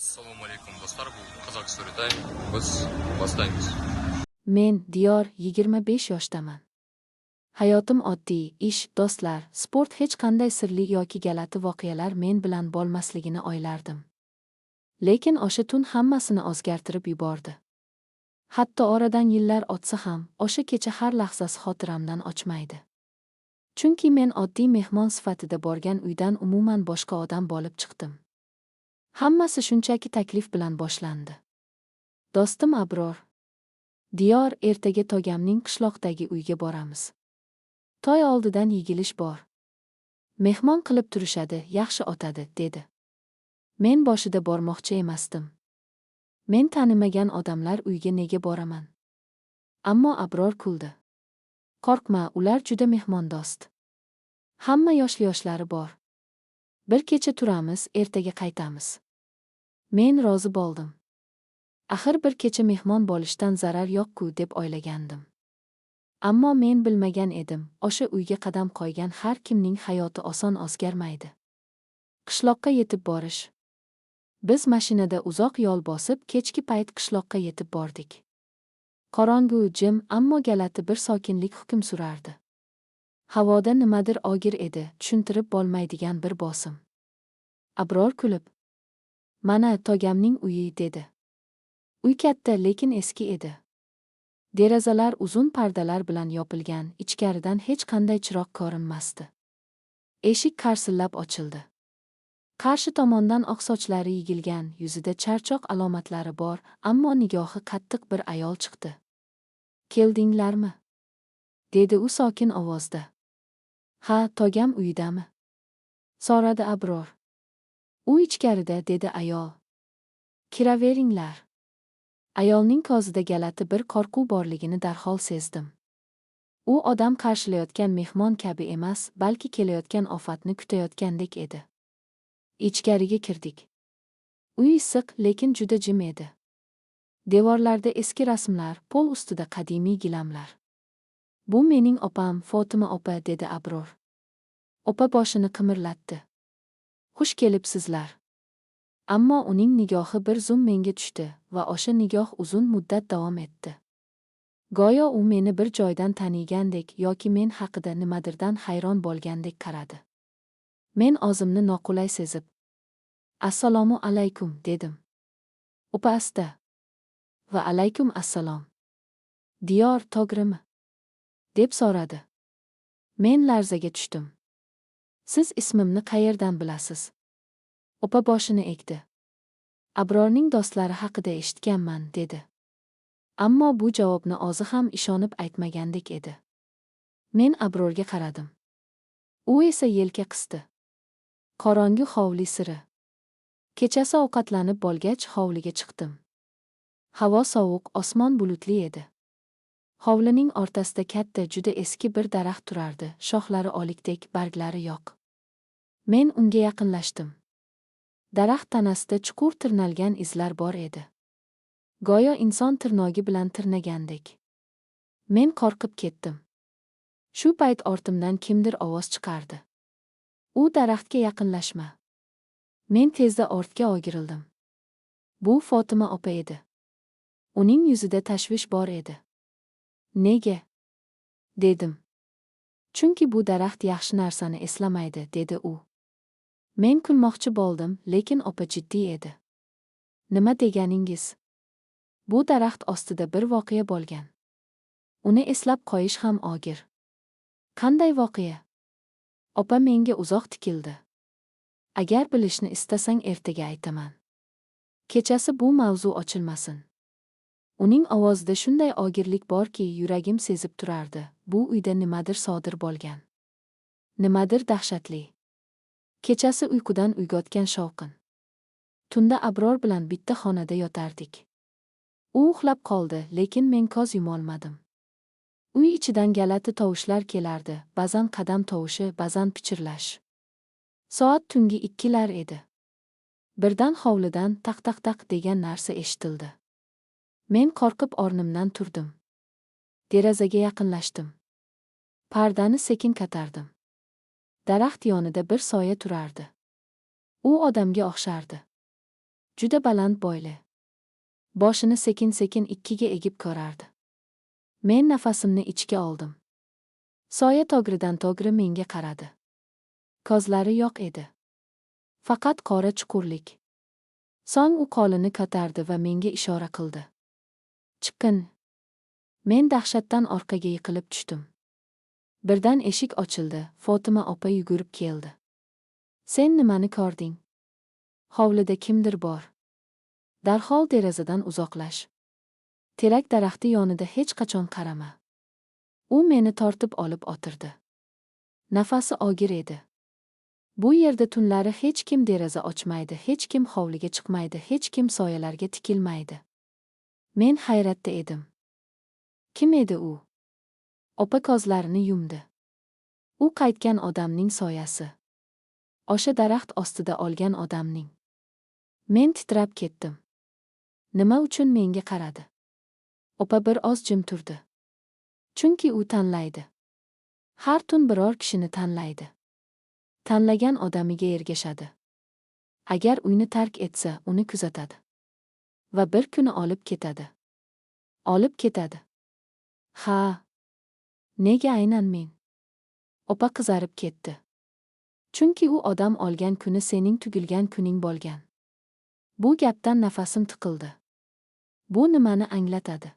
Ассалаумағалейкум, достар! Бұл Қазақ Storytime. Біз бастаймыз. Men Diyor, 25 yoshdaman. Hayotim oddiy, ish, do'stlar, sport. Hech qanday sirli yoki g'alati voqealar men bilan bo'lmasligini o'ylardim. Lekin o'sha tun hammasini o'zgartirib yubordi. Hatto oradan yillar o'tsa ham, o'sha kecha har lahzasi xotiramdan o'chmaydi. Chunki men oddiy mehmon sifatida borgan uydan umuman boshqa odam bo'lib chiqdim. Hammasi shunchaki taklif bilan boshlandi. Do'stim Abror: "Diyor, ertaga togamning qishloqdagi uyga boramiz. To'y oldidan yig'ilish bor. Mehmon qilib turishadi, yaxshi o'tadi", dedi. Men boshida bormoqchi emasdim. Men tanimagan odamlar uyga nega boraman? Ammo Abror kuldi. "Qo'rqma, ular juda mehmondo'st. Hamma yoshli yoshlari bor. Bir kecha turamiz, ertaga qaytamiz." Men rozi bo'ldim. Axir bir kecha mehmon bo'lishdan zarar yo'q-ku, deb o'ylagandim. Ammo men bilmagan edim, o'sha uyga qadam qo'ygan har kimning hayoti oson o'zgarmaydi. Qishloqqa yetib borish. Biz mashinada uzoq yo'l bosib, kechki payt qishloqqa yetib bordik. Qorong'u, jim, ammo g'alati bir sokinlik hukm surardi. Havoda nimadir og'ir edi, tushuntirib bo'lmaydigan bir bosim. Abror kulib, "Mana togamning uyi", dedi. Uy katta, lekin eski edi. Derazalar uzun pardalar bilan yopilgan, ichkaridan hech qanday chiroq ko'rinmasdi. Eshik qarsillab ochildi. Qarshi tomondan oq sochlari yigilgan, yuzida charchoq alomatlari bor, ammo nigohi qattiq bir ayol chiqdi. "Keldinglarmi?" dedi u sokin ovozda. "Ha, togam uyidami?" so'radi Abror. "U ichkarida", dedi ayol. "Kiraveringlar." Ayolning ko'zida g'alati bir qo'rquv borligini darhol sezdim. U odam qarshilayotgan mehmon kabi emas, balki kelayotgan ofatni kutayotgandek edi. Ichkariga kirdik. Uy issiq, lekin juda jim edi. Devorlarda eski rasmlar, pol ustida qadimiy gilamlar. "Bu mening opam, Fotima opa", dedi Abror. Opa boshini qimirlatdi. "Xush kelibsizlar." Ammo uning nigohi bir zum menga tushdi va o'sha nigoh uzun muddat davom etdi. Go'yo u meni bir joydan tanigandek yoki men haqida nimadirdan hayron bo'lgandek qaradi. Men o'zimni noqulay sezib, "Assalomu alaykum", dedim. Opa asta: "Va alaykum assalom. Diyor, to'g'rimi?" deb so'radi. Men larzaga tushdim. "Siz ismimni qayerdan bilasiz?" Opa boshini egdi. "Abrorning do'stlari haqida eshitganman", dedi. Ammo bu javobni o'zi ham ishonib aytmagandek edi. Men Abrorga qaradim. U esa yelka qisdi. Qorong'u hovli siri. Kechasi ovqatlanib bo'lgach, hovliga chiqdim. Havo sovuq, osmon bulutli edi. Hovlining o'rtasida katta, juda eski bir daraxt turardi, shoxlari o'likdek, barglari yo'q. Men unga yaqinlashdim. Daraxt tanasida chuqur tirnalgan izlar bor edi. Go'yo inson tirnogi bilan tirnagandek. Men qo'rqib ketdim. Shu payt ortimdan kimdir ovoz chiqardi. "U daraxtga yaqinlashma." Men tezda ortga o'girildim. Bu Fotima opa edi. Uning yuzida tashvish bor edi. "Nega?" dedim. "Chunki bu daraxt yaxshi narsani eslamaydi", dedi u. Men kulmoqchi bo'ldim, lekin opa jiddiy edi. "Nima deganingiz?" "Bu daraxt ostida bir voqea bo'lgan. Uni eslab qo'yish ham og'ir." "Qanday voqea?" Opa menga uzoq tikildi. "Agar bilishni istasang, ertaga aytaman. Kechasi bu mavzu ochilmasin." Uning ovozida shunday og'irlik borki, yuragim sezib turardi, bu uyda nimadir sodir bo'lgan. Nimadir dahshatli. Kechasi uyqudan uyg'otgan shovqin. Tunda Abror bilan bitta xonada yotardik. U uxlab qoldi, lekin men ko'z yumolmadim. Uy ichidan g'alati tovushlar kelardi, ba'zan qadam tovushi, ba'zan pichirlash. Soat tungi 2lar edi. Birdan hovlidan taq taq taq degan narsa eshitildi. Men qo'rqib o'rnimdan turdim. Derazaga yaqinlashdim. Pardani sekin ko'tardim. Daraxt yonida bir soya turardi. U odamga o'xshardi. Juda baland bo'yli. Boshini sekin-sekin ikkiga egib ko'rardi. Men nafasimni ichga oldim. Soya to'g'ridan-to'g'ri menga qaradi. Ko'zlari yo'q edi. Faqat qora chuqurlik. So'ng u qo'lini ko'tardi va menga ishora qildi. Chiqin. Men dahshatdan orqaga yiqilib tushdim. Birdan eshik ochildi, Fotima opa yugurib keldi. Sen nimani ko'rding? Hovlida kimdir bor. Darhol derazadan uzoqlash. Terak daraxti yonida hech qachon qarama. U meni tortib olib o'tirdi. Nafasi og'ir edi. Bu yerda tunlari hech kim deraza ochmaydi, hech kim hovliga chiqmaydi, hech kim soyalarga tikilmaydi. Men hayratda edim. Kim edi u? Opa ko'zlarini yumdi. U qaytgan odamning soyasi. O'sha daraxt ostida olgan odamning. Men titrab ketdim. Nima uchun menga qaradi? Opa bir oz jim turdi. Chunki u tanlaydi. Har tun biror kishini tanlaydi. Tanlagan odamiga ergashadi. Agar uyni tark etsa, uni kuzatadi. Va bir kuni olib ketadi. Olib ketadi. Ha. Nega aynan men? Opa qizarib ketdi. Chunki u odam olgan kuni sening tug'ilgan kuning bo'lgan. Bu gapdan nafasim tiqildi. Bu nimani anglatadi?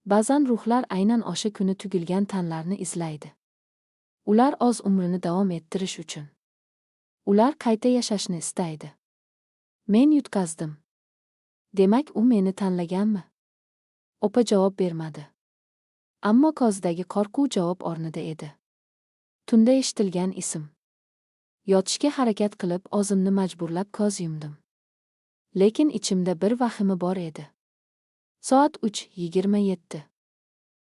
Ba'zan ruhlar aynan o'sha kuni tug'ilgan tanlarni izlaydi. Ular o'z umrini davom ettirish uchun. Ular qayta yashashni istaydi. Men yutqazdim. Demak, u meni tanlaganmi? Opa javob bermadi. Ammo ko'zidagi qo'rquv javob o'rnida edi. Tunda eshitilgan ism. Yotishga harakat qilib, o'zimni majburlab ko'z yumdim. Lekin ichimda bir vahima bor edi. Soat 3:27.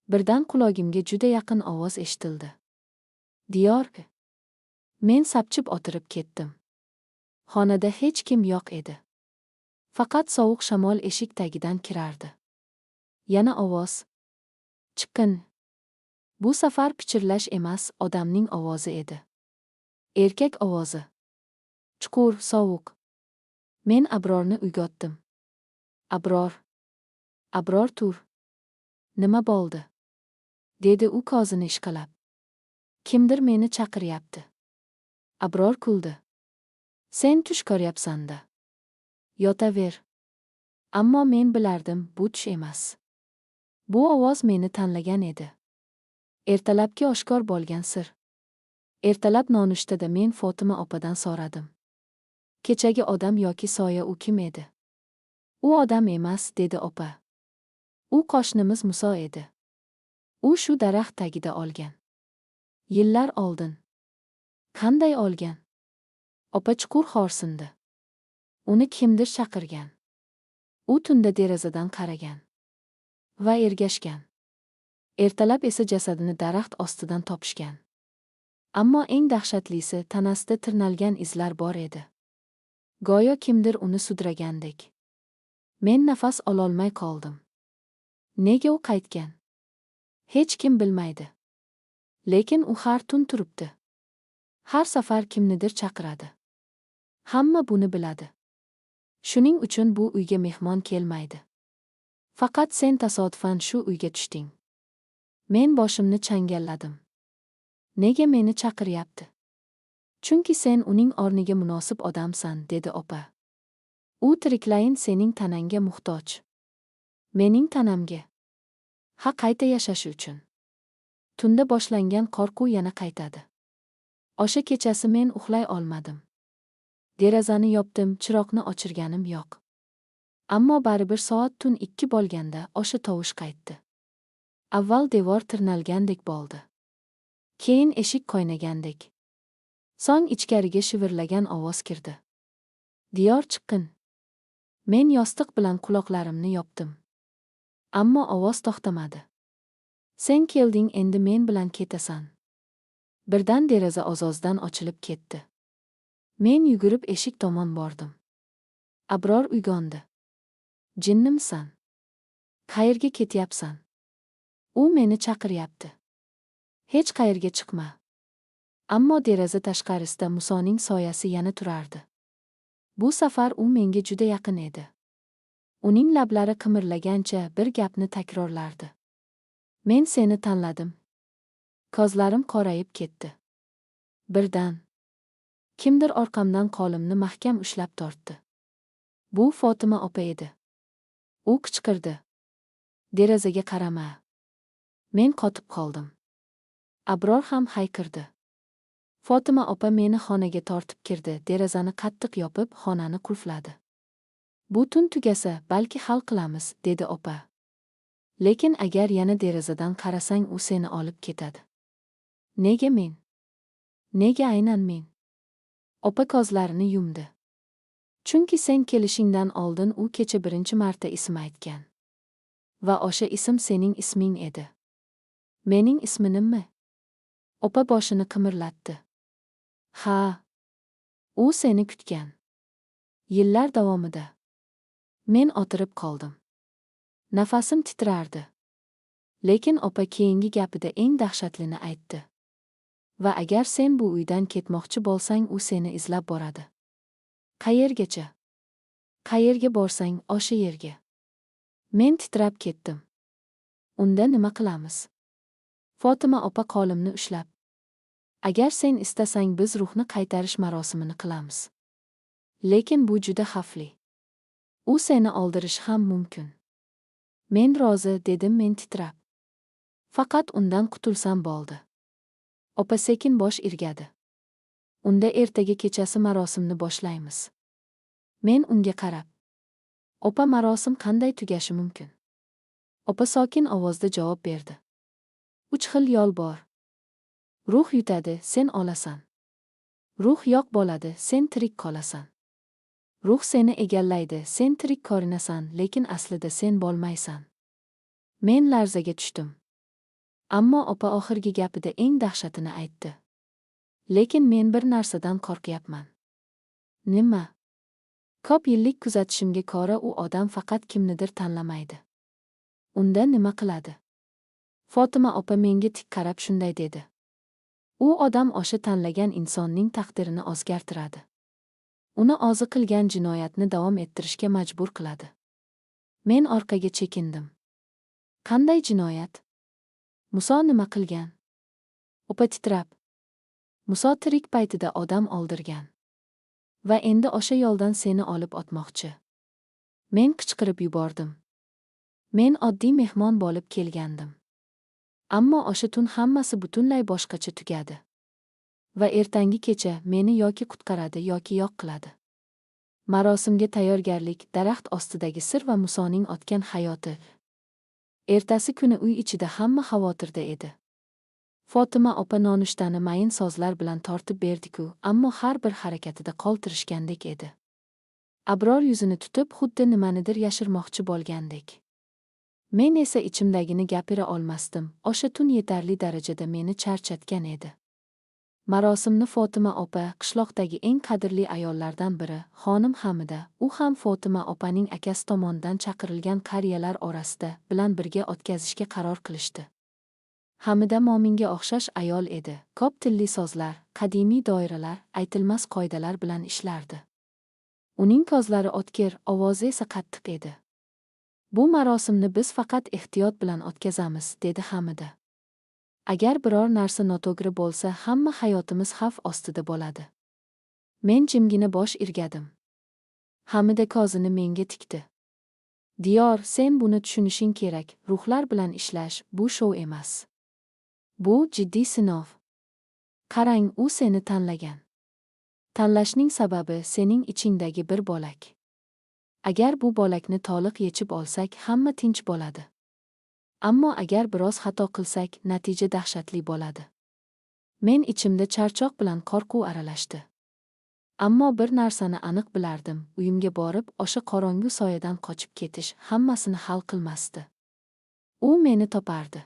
Birdan qulog'imga juda yaqin ovoz eshitildi. Diyor. Men sapchib o'tirib ketdim. Xonada hech kim yo'q edi. Faqat sovuq shamol eshik tagidan kirardi. Yana ovoz. Chiqin. Bu safar pichirlash emas, odamning ovozi edi. Erkak ovozi. Chuqur, sovuq. Men Abrorni uyg'otdim. Abror. Abror tur. Nima bo'ldi? Dedi u ko'zini ishqalab. Kimdir meni chaqiryapti. Abror kuldi. Sen tush ko'ryapsan-da. Yotaver. Ammo men bilardim, bu tush emas. Bu ovoz meni tanlagan edi. Ertalabki oshkor bo'lgan sir. Ertalab nonushtada men Fotima opadan so'radim. Kechagi odam yoki soya u kim edi? U odam emas, dedi opa. U qo'shnimiz Muso edi. U shu daraxt tagida olgan. Yillar oldin. Qanday olgan? Opa chuqur xo'rsindi. Uni kimdir chaqirgan. U tunda derazadan qaragan. Va ergashgan. Ertalab esa jasadini daraxt ostidan topishgan. Ammo eng dahshatlisi tanasida tirnalgan izlar bor edi. Go'yo kimdir uni sudragandek. Men nafas ololmay qoldim. Nega u qaytgan? Hech kim bilmaydi. Lekin u har tun turibdi. Har safar kimnidir chaqiradi. Hamma buni biladi. Shuning uchun bu uyga mehmon kelmaydi. Faqat sen tasodifan shu uyga tushding. Men boshimni changalladim. Nega meni chaqiryapti? Chunki sen uning o'rniga munosib odamsan, dedi opa. U tiriklayin sening tanangga muhtoj. Mening tanamga. Ha, qayta yashashi uchun. Tunda boshlangan qo'rquv yana qaytadi. O'sha kechasi men uxlay olmadim. Derazani yopdim, chiroqni o'chirganim yo'q. Ammo baribir soat tun 2 bo'lganda o'sha tovush qaytdi. Avval devor tirnalgandek bo'ldi. Keyin eshik qoynagandek. So'ng ichkariga shivirlagan ovoz kirdi. Diyor chiqqin. Men yostiq bilan quloqlarimni yopdim. Ammo ovoz to'xtamadi. Sen kelding, endi men bilan ketasan. Birdan deraza ozozdan ochilib ketdi. Men yugurib eshik tomon bordim. Abror uyg'ondi. Jinnimsan? Qayerga ketyapsan? U meni chaqiryapti. Hech qayerga chiqma. Ammo deraza tashqarisida Musoning soyasi yana turardi. Bu safar u menga juda yaqin edi. Uning lablari qimirlagancha bir gapni takrorlardi. Men seni tanladim. Ko'zlarim qorayib ketdi. Birdan kimdir orqamdan qo'limni mahkam ushlab tortdi. Bu Fotima opa edi. U qichqirdi. Derazaga qarama. Men qotib qoldim. Abror ham hayqirdi. Fotima opa meni xonaga tortib kirdi, derazani qattiq yopib, xonani qulfladi. Bu tun tugasa, balki hal qilamiz, dedi opa. Lekin agar yana derazadan qarasang, u seni olib ketadi. Nega men? Nega aynan men? Opa ko'zlarini yumdi. Chunki sen kelishingdan oldin u kecha birinchi marta ism aytgan. Va o'sha ism sening isming edi. Mening ismimmi? Opa boshini qimirlatdi. Ha. U seni kutgan. Yillar davomida. Men o'tirib qoldim. Nafasim titrardi. Lekin opa keyingi gapida eng dahshatlini aytdi. Va agar sen bu uydan ketmoqchi bo'lsang, u seni izlab boradi. Qayergacha? Qayerga borsang, o'sha yerga. Men titrab ketdim. Unda nima qilamiz? Fotima opa qo'limni ushlab. Agar sen istasang, biz ruhni qaytarish marosimini qilamiz. Lekin bu juda xavfli. U seni oldirishi ham mumkin. Men rozi, dedim men titrab. Faqat undan qutulsam bo'ldi. Opa sekin bosh irgadi. Unda ertaga kechasi marosimni boshlaymiz. Men unga qarab. Opa, marosim qanday tugashi mumkin? Opa sokin ovozda javob berdi. 3 xil yo'l bor. Ruh yutadi, sen olasan. Ruh yo'q bo'ladi, sen tirik qolasan. Ruh seni egallaydi, sen tirik ko'rinasan, lekin aslida sen bo'lmaysan. Men larzaga tushdim. Ammo opa oxirgi gapida eng dahshatini aytdi. Lekin men bir narsadan qo'rqyapman. Nima? Ko'p yillik kuzatishimga ko'ra, u odam faqat kimnidir tanlamaydi. Unda nima qiladi? Fotima opa menga tik qarab shunday dedi. U odam o'sha tanlagan insonning taqdirini o'zgartiradi. Uni o'zi qilgan jinoyatni davom ettirishga majbur qiladi. Men orqaga chekindim. Qanday jinoyat? Muso nima qilgan? Opa titrab. Muso tirik paytida odam oldirgan. Va endi o'sha yo'ldan seni olib otmoqchi. Men qichqirib yubordim. Men oddiy mehmon bo'lib kelgandim. Ammo o'sha tun hammasi butunlay boshqacha tugadi. Va ertangi kecha meni yoki qutqaradi, yoki yo'q qiladi. Marosimga tayyorgarlik, daraxt ostidagi sir va Musoning o'tgan hayoti. Ertasi kuni uy ichida hamma xavotirda edi. Fotima opa nonushtani mayin so'zlar bilan tortib berdi-ku, ammo har bir harakatida qo'l tirishgandek edi. Abror yuzini tutib, xuddi nimanidir yashirmoqchi bo'lgandek. Men esa ichimdagini gapira olmasdim. O'sha tun yetarli darajada meni charchatgan edi. Marosimni Fotima opa, qishloqdagi eng qadrli ayollardan biri, xonim Hamida, u ham Fotima opaning akasi tomonidan chaqirilgan qariyalar orasida bilan birga o'tkazishga qaror qilishdi. Hamida mo'minga o'xshash ayol edi. Ko'p tilli so'zlar, qadimiy doiralar, aytilmas qoidalar bilan ishlardi. Uning ko'zlari o'tkir, ovozi esa qattiq edi. Bu marosimni biz faqat ehtiyot bilan o'tkazamiz, dedi Hamida. Agar biror narsa noto'g'ri bo'lsa, hamma hayotimiz xavf ostida bo'ladi. Men jimgina bosh irgadim. Hamida ko'zini menga tikdi. Diyor, sen buni tushunishing kerak, ruhlar bilan ishlash bu shou emas. Bu jiddiy sinov. Qarang, u seni tanlagan. Tanlashning sababi sening ichingdagi bir bo'lak. Agar bu bo'lakni to'liq yechib olsak, hamma tinch bo'ladi. Ammo agar biroz xato qilsak, natija dahshatli bo'ladi. Men ichimda charchoq bilan qo'rquv aralashdi. Ammo bir narsani aniq bilardim, uyimga borib, o'sha qorong'u soyadan qochib ketish hammasini hal qilmasdi. U meni topardi.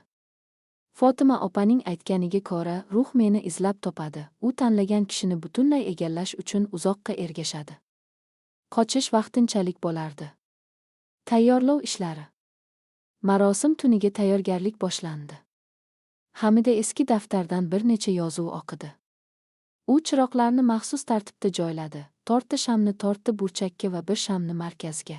Fotima opaning aytganiga ko'ra, ruh meni izlab topadi. U tanlagan kishini butunlay egallash uchun uzoqqa ergashadi. Qochish vaqtinchalik bo'lardi. Tayyorlov ishlari. Marosim tuniga tayyorgarlik boshlandi. Hamida eski daftardan bir necha yozuv o'qidi. U chiroqlarni maxsus tartibda joyladi. To'rtta shamni to'rtta burchakka va bir shamni markazga.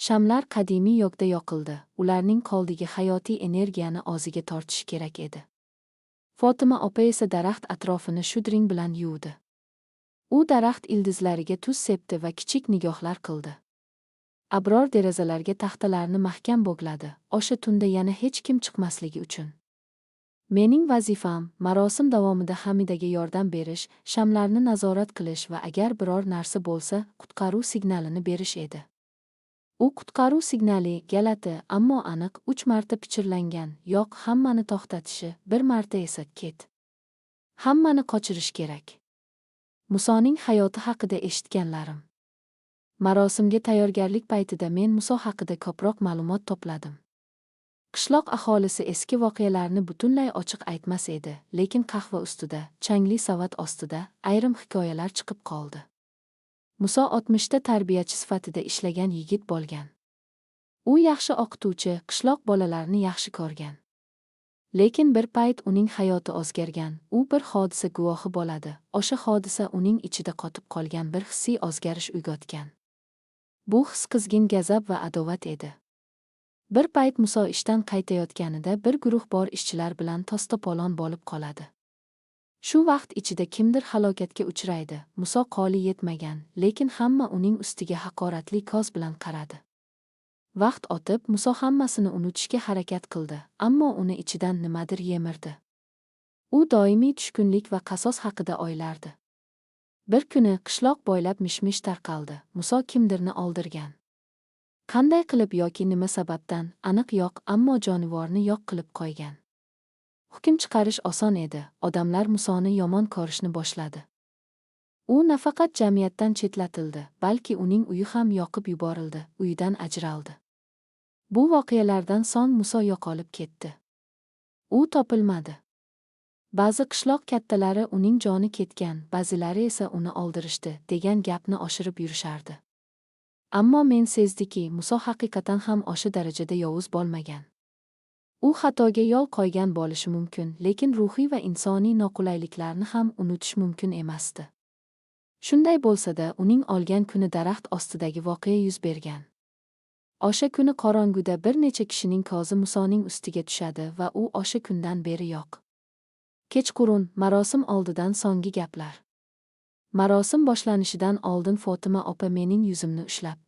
Shamlar qadimiy yoqda yoqildi, ularning qoldigi hayotiy energiyani o'ziga tortishi kerak edi. Fotima opa esa daraxt atrofini shudring bilan yuvdi. U daraxt ildizlariga tuz sepdi va kichik nigohlar qildi. Abror derazalarga taxtalarni mahkam bog'ladi, o'sha tunda yana hech kim chiqmasligi uchun. Mening vazifam marosim davomida Hamidaga yordam berish, shamlarni nazorat qilish va agar biror narsa bo'lsa, qutqaruv signalini berish edi. U qutqaruv signali g'alati, ammo aniq, 3 marta pichirlangan, yo'q, hammani to'xtatishi, bir marta esa ket. Hammani qochirish kerak. Musoning hayoti haqida eshitganlarim. Marosimga tayyorgarlik paytida men Muso haqida ko'proq ma'lumot to'pladim. Qishloq aholisi eski voqealarni butunlay ochiq aytmas edi, lekin qahva ustida, changli savat ostida ayrim hikoyalar chiqib qoldi. Muso 60ta tarbiyachi sifatida ishlagan yigit bo'lgan. U yaxshi o'qituvchi, qishloq bolalarini yaxshi ko'rgan. Lekin bir payt uning hayoti o'zgargan, u bir hodisa guvohi bo'ladi. O'sha hodisa uning ichida qotib qolgan bir hissiy o'zgarish uyg'otgan. Bu his qizg'in g'azab va adovat edi. Bir payt Muso ishdan qaytayotganida bir guruh bor ishchilar bilan to's-to'polon bo'lib qoladi. Shu vaqt ichida kimdir halokatga uchraydi. Muso qo'li yetmagan, lekin hamma uning ustiga haqoratli ko'z bilan qaradi. Vaqt o'tib, Muso hammasini unutishga harakat qildi, ammo uni ichidan nimadir yemirdi. U doimiy tushkunlik va qasos haqida o'ylardi. Bir kuni qishloq bo'ylab mishmish tarqaldi. Muso kimdirni oldirgan. Qanday qilib yoki nima sababdan, aniq yo'q, ammo jonivorni yo'q qilib qo'ygan. Hukm chiqarish oson edi, odamlar Musoni yomon ko'rishni boshladi. U nafaqat jamiyatdan chetlatildi, balki uning uyi ham yoqib yuborildi, uyidan ajraldi. Bu voqealardan so'ng Muso yo'qolib ketdi. U topilmadi. Ba'zi qishloq kattalari uning joni ketgan, ba'zilari esa uni oldirishdi, degan gapni oshirib yurishardi. Ammo men sezdiki, Muso haqiqatan ham o'sha darajada yovuz bo'lmagan. U xatoga yo'l qo'ygan bo'lishi mumkin, lekin ruhiy va insoniy noqulayliklarni ham unutish mumkin emasdi. Shunday bo'lsa-da, uning olgan kuni daraxt ostidagi voqea yuz bergan. O'sha kuni qorong'uda bir necha kishining ko'zi Musoning ustiga tushadi va u o'sha kundan beri yo'q. Kechqurun, marosim oldidan so'nggi gaplar. Marosim boshlanishidan oldin Fotima opa mening yuzimni ushlab,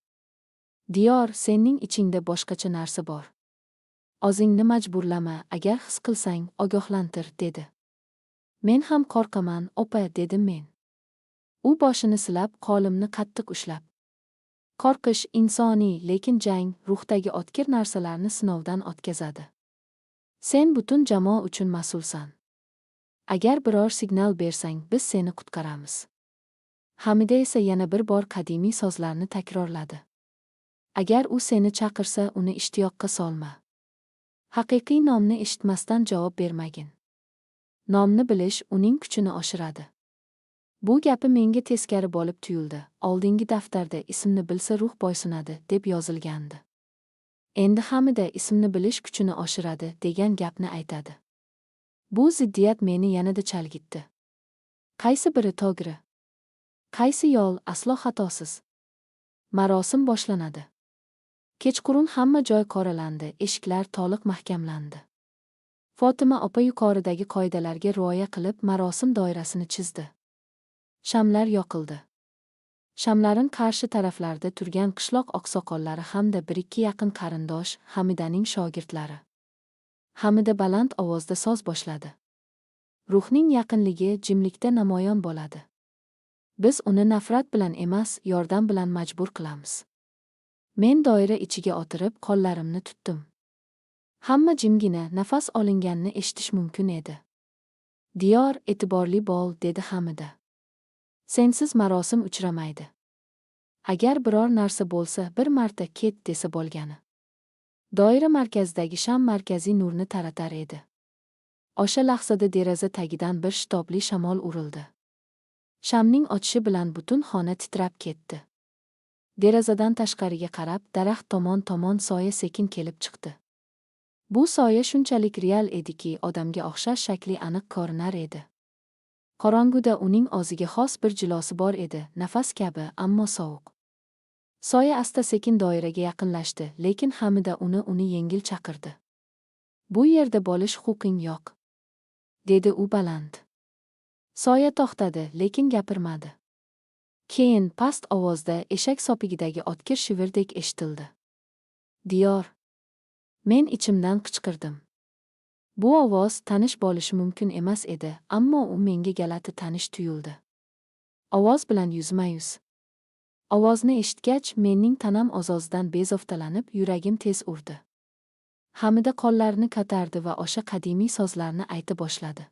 "Diyor, sening ichingda boshqacha narsa bor. O'zingni majburlama, agar his qilsang, ogohlantir", dedi. "Men ham qo'rqaman, opa", dedim men. U boshini silab, qo'limni qattiq ushlab. Qo'rqish insoniy, lekin jang ruhdagi o'tkir narsalarni sinovdan o'tkazadi. Sen butun jamoa uchun mas'ulsan. Agar biror signal bersang, biz seni qutqaramiz. Hamida esa yana bir bor qadimiy so'zlarni takrorladi. Agar u seni chaqirsa, uni ishtiyoqqa solma. Haqiqiy nomni eshitmasdan javob bermagin. Nomni bilish uning kuchini oshiradi. Bu gapi menga teskari bo'lib tuyuldi. Oldingi daftarda ismni bilsa ruh boysunadi deb yozilgandi. Endi Hamida ismni bilish kuchini oshiradi degan gapni aytadi. Bu ziddiyat meni yanada chalgitdi. Qaysi biri to'g'ri? Qaysi yo'l aslo xatosiz? Marosim boshlanadi. Kechqurun hamma joy qoralandi, eshiklar to'liq mahkamlandi. Fotima opa yuqoridagi qoidalarga rioya qilib marosim doirasini chizdi. Shamlar yoqildi. Shamlarin qarshi taraflarida turgan qishloq oqsoqollari hamda bir-ikki yaqin qarindosh Hamidaning shogirdlari. Hamida baland ovozda so'z boshladi. Ruhning yaqinligi jimlikda namoyon bo'ladi. Biz uni nafrat bilan emas, yordam bilan majbur qilamiz. Men doira ichiga o'tirib, qo'llarimni tutdim. Hamma jimgina nafas olinganini eshitish mumkin edi. "Diyor, e'tiborli bo'l", dedi Hamida. "Sensiz marosim uchramaydi. Agar biror narsa bo'lsa, bir marta ket desa bo'lgani." Doira markazidagi sham markaziy nurni taratar edi. O'sha lahzada deraza tagidan bir shitobli shamol urildi. Shamning ochishi bilan butun xona titrab ketdi. Derazadan tashqariga qarab, daraxt tomon soya sekin kelib chiqdi. Bu soya shunchalik real ediki, odamga o'xshash shakli aniq ko'rinar edi. Qorong'uda uning o'ziga xos bir jilosi bor edi, nafas kabi, ammo sovuq. Soya asta-sekin doiraga yaqinlashdi, lekin Hamida uni yengil chaqirdi. "Bu yerda bo'lish huquqing yo'q", dedi u baland. Soya to'xtadi, lekin gapirmadi. Keyin past ovozda, eshak sopigidagi o'tkir shivirdek eshitildi. "Diyor!" Men ichimdan qichqirdim. Bu ovoz tanish bo'lishi mumkin emas edi, ammo u menga g'alati tanish tuyuldi. Ovoz bilan yuzma-yuz. Ovozni eshitgach, mening tanam o'z-o'zidan bezovtalanib, yuragim tez urdi. Hamida qo'llarini ko'tardi va o'sha qadimiy so'zlarni ayta boshladi.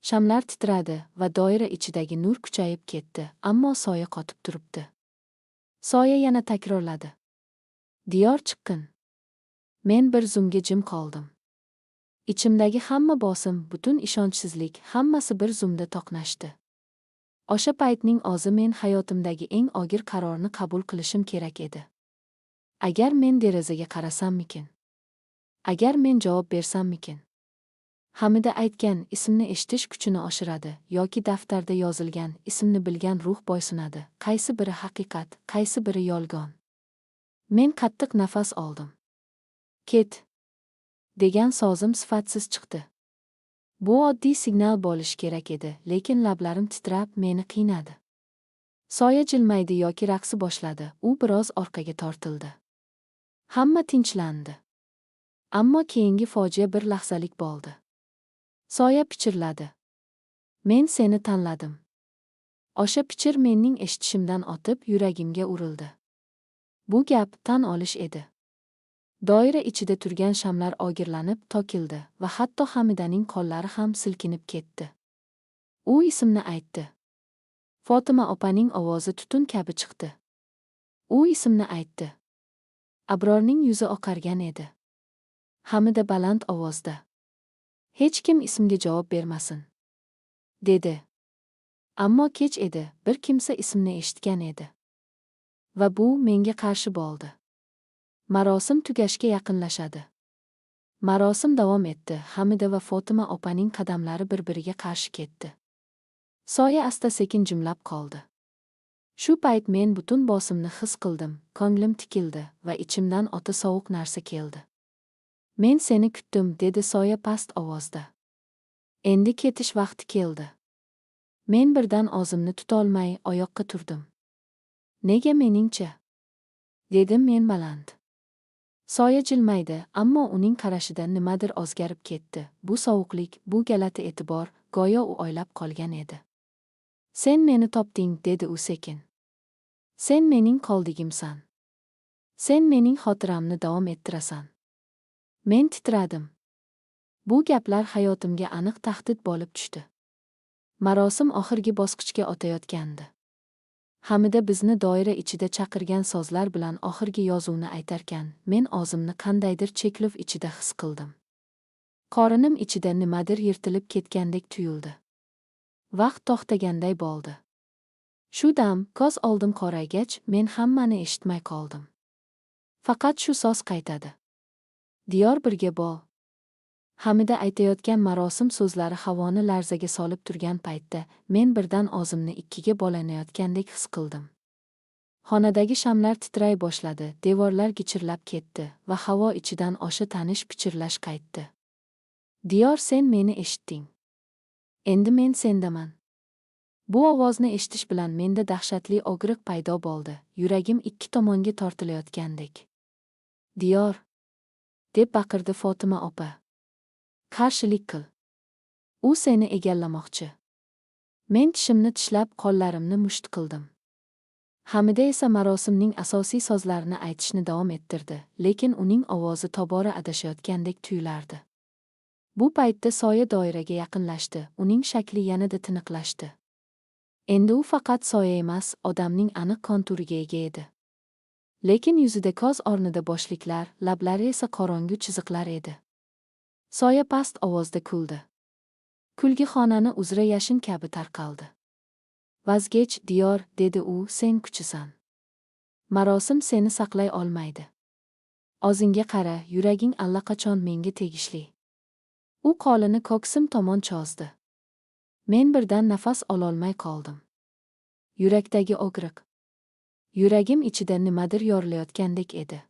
Shamlar titradi va doira ichidagi nur kuchayib ketdi, ammo soya qotib turibdi. Soya yana takrorladi. "Diyor, chiqqin." Men bir zumga jim qoldim. Ichimdagi hamma bosim, butun ishonchsizlik, hammasi bir zumda to'qnashdi. O'sha paytning o'zi men hayotimdagi eng og'ir qarorni qabul qilishim kerak edi. Agar men derazaga qarasammikin? Agar men javob bersammikin? Hamida aytgan ismni eshitish kuchini oshiradi yoki daftarda yozilgan ismni bilgan ruh boysunadi. Qaysi biri haqiqat, qaysi biri yolg'on? Men qattiq nafas oldim. "Ket", degan so'zim sifatsiz chiqdi. Bu oddiy signal bo'lishi kerak edi, lekin lablarim titrab meni qiynadi. Soya jilmaydi yoki raqsi boshladi, u biroz orqaga tortildi. Hamma tinchlandi. Ammo keyingi fojia bir lahzalik bo'ldi. Soya pichirladi. "Men seni tanladim." O'sha pichir mening eshitishimdan o'tib, yuragimga urildi. Bu gap tan olish edi. Doira ichida turgan shamlar ogirlanib to'kildi va hatto Hamidaning qo'llari ham silkinib ketdi. U ismni aytdi. Fotima opaning ovozi tutun kabi chiqdi. U ismni aytdi. Abrorning yuzi oqargan edi. Hamida baland ovozda: "Hech kim ismga javob bermasin", dedi. Ammo kech edi, bir kimsa ismni eshitgan edi. Va bu menga qarshi bo'ldi. Marosim tugashga yaqinlashadi. Marosim davom etdi. Hamida va Fotima opaning qadamlari bir-biriga qarshi ketdi. Soya asta-sekin jimlab qoldi. Shu payt men butun bosimni his qildim, ko'nglim tikildi va ichimdan o'ta sovuq narsa keldi. "Men seni kutdim", dedi soya past ovozda. "Endi ketish vaqti keldi." Men birdan o'zimni tutolmay oyoqqa turdim. "Nega meningcha?" dedim men baland. Soya jilmaydi, ammo uning qarashida nimadir o'zgarib ketdi. Bu sovuqlik, bu g'alati e'tibor, go'yo u o'ylab qolgan edi. "Sen meni topding", dedi u sekin. "Sen mening qoldigimsan. Sen mening xotiramni davom ettirasan." Men titradim. Bu gaplar hayotimga aniq tahdid bo'lib tushdi. Marosim oxirgi bosqichga o'tayotgandi. Hamida bizni doira ichida chaqirgan so'zlar bilan oxirgi yozuvni aytarkan, men o'zimni qandaydir cheklov ichida his qildim. Qorinim ichida nimadir yirtilib ketgandek tuyuldi. Vaqt to'xtaganday bo'ldi. Shu dam ko'z oldim qoraygach, men hammani eshitmay qoldim. Faqat shu so'z qaytadi. "Diyor, birga bo'l." Hamida aytayotgan marosim so'zlari havoni larzaga solib turgan paytda, men birdan o'zimni ikkiga bo'linayotgandek his qildim. Xonadagi shamlar titray boshladi, devorlar gichirlab ketdi va havo ichidan o'sha tanish pichirlash qaytdi. "Diyor, sen meni eshitding. Endi men sendaman." Bu ovozni eshitish bilan menda dahshatli og'riq paydo bo'ldi, yuragim ikki tomonga tortilayotgandek. "Diyor", deb baqirdi Fotima opa. "Qarshilik qil. U seni egallamoqchi." Men tishimni tishlab, qo'llarimni musht qildim. Hamida esa marosimning asosiy so'zlarini aytishni davom ettirdi, lekin uning ovozi tobora adashayotgandek tuyulardi. Bu paytda soya doiraga yaqinlashdi, uning shakli yanada tiniqlashdi. Endi u faqat soya emas, odamning aniq konturiga ega edi. Lekin yuzida ko'z o'rnida bo'shliklar, lablari esa qorong'u chiziqlar edi. Soya past ovozda kuldi. Kulgi xonani uzra yashin kabi tarqaldi. "Vazgech, Diyor", dedi u, "sen kuchlisan. Marosim seni saqlay olmaydi. O'zingga qara, yuraging allaqachon menga tegishli." U qo'lini ko'ksim tomon cho'zdi. Men birdan nafas ololmay qoldim. Yurakdagi og'riq. Yuragim ichida nimadir yorilayotgandek edi.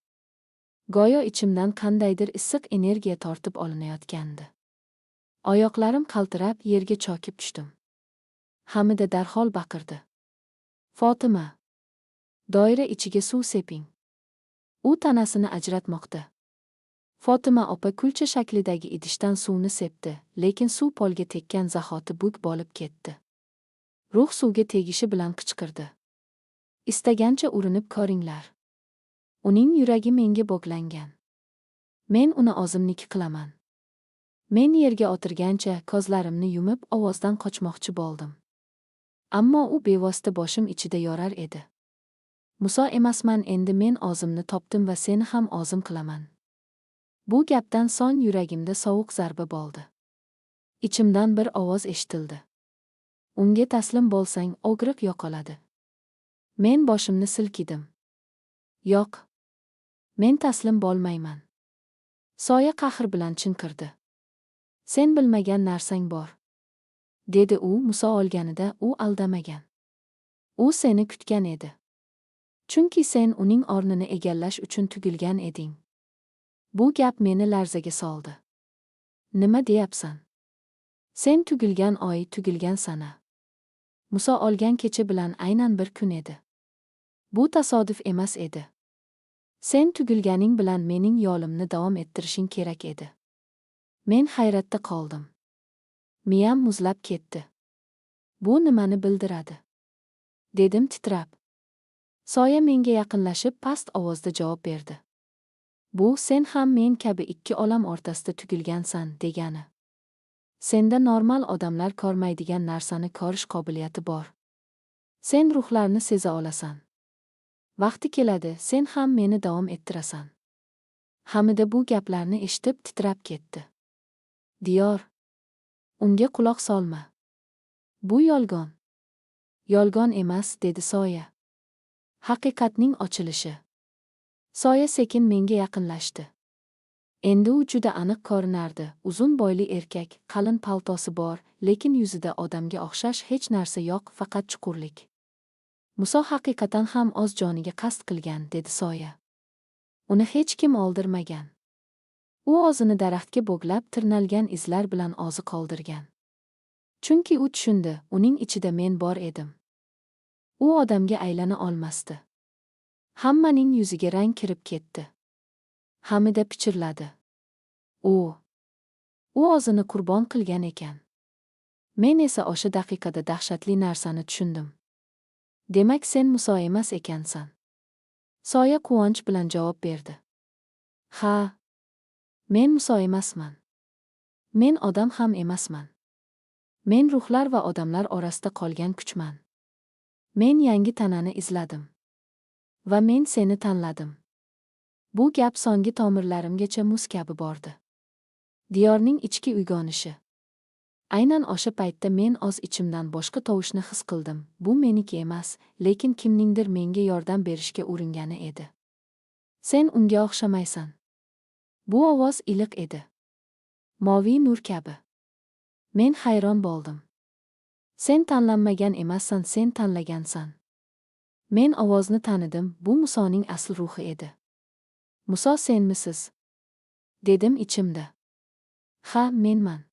Go'yo ichimdan qandaydir issiq energiya tortib olinayotgandi. Oyoqlarim qaltirab, yerga cho'kib tushdim. Hamida darhol baqirdi. Fotima! Doira ichiga suv seping. U tanasini ajratmoqda. Fotima opa kulcha shaklidagi idishdan suvni sepdi, lekin suv polga tekkan zahoti bug bo'lib ketdi. Ruh suvga tegishi bilan qichqirdi. Istagancha urinib ko'ringlar. Uning yuragi menga bog'langan. Men uni o'zimniki qilaman. Men yerga o'tirgancha ko'zlarimni yumib ovozdan qochmoqchi bo'ldim. Ammo u bevosita boshim ichida yorar edi. Muso emasman, endi men o'zimni topdim va seni ham o'zim qilaman. Bu gapdan so'ng yuragimda sovuq zarba bo'ldi. Ichimdan bir ovoz eshitildi. Unga taslim bo'lsang, og'riq yo'qoladi. Men boshimni silkidim. Yo'q. Men taslim bo'lmayman. Soya qahr bilan chinqirdi. Sen bilmagan narsang bor. Dedi u. Muso olganida u aldamagan. U seni kutgan edi. Chunki sen uning o'rnini egallash uchun tug'ilgan eding. Bu gap meni larzaga soldi. Nima deyapsan? Sen tug'ilgan oy, tug'ilgan sana. Muso olgan kecha bilan aynan bir kun edi. Bu tasodif emas edi. Sen tug'ilganing bilan mening yo'limni davom ettirishing kerak edi. Men hayratda qoldim. Miyam muzlab ketdi. Bu nimani bildiradi? Dedim titrab. Soya menga yaqinlashib past ovozda javob berdi. Bu sen ham men kabi ikki olam o'rtasida tug'ilgansan degani. Senda normal odamlar ko'rmaydigan narsani ko'rish qobiliyati bor. Sen ruhlarni seza olasan. Vaqti keladi, sen ham meni davom ettirasan. Hamida bu gaplarni eshitib titrab ketdi. Diyor, unga quloq solma. Bu yolg'on. Yolg'on emas, dedi Soya. Haqiqatning ochilishi. Soya sekin menga yaqinlashdi. Endi u juda aniq ko'rinardi. Uzun bo'yli erkak, qalin paltosi bor, lekin yuzida odamga o'xshash hech narsa yo'q, faqat chuqurlik. Muso haqiqatan ham o'z joniga qasd qilgan, dedi Soya. Uni hech kim o'ldirmagan. U o'zini daraxtga bo'glab, tirnalgan izlar bilan o'zi qoldirgan. Chunki u tushundi, uning ichida men bor edim. U odamga aylana olmasdi. Hammaning yuziga rang kirib ketdi. Hamida pichirladi. U o'zini qurbon qilgan ekan. Men esa o'sha daqiqada dahshatli narsani tushundim. Demak sen Muso emas ekansan. Soya quvonch bilan javob berdi. Ha, men Muso emasman. Men odam ham emasman. Men ruhlar va odamlar orasida qolgan kuchman. Men yangi tanani izladim. Va men seni tanladim. Bu gap so'nggi tomirlarimgacha muz kabi bordi. Diyorning ichki uyg'onishi. Aynan o'sha paytda men o'z ichimdan boshqa tovushni his qildim. Bu meniki emas, lekin kimningdir menga yordam berishga uringani edi. Sen unga o'xshamaysan. Bu ovoz iliq edi. Moviy nur kabi. Men hayron bo'ldim. Sen tanlanmagan emassan, sen tanlagansan. Men ovozni tanidim, bu Musoning asl ruhi edi. Muso senmisiz? Dedim ichimda. Ha, menman.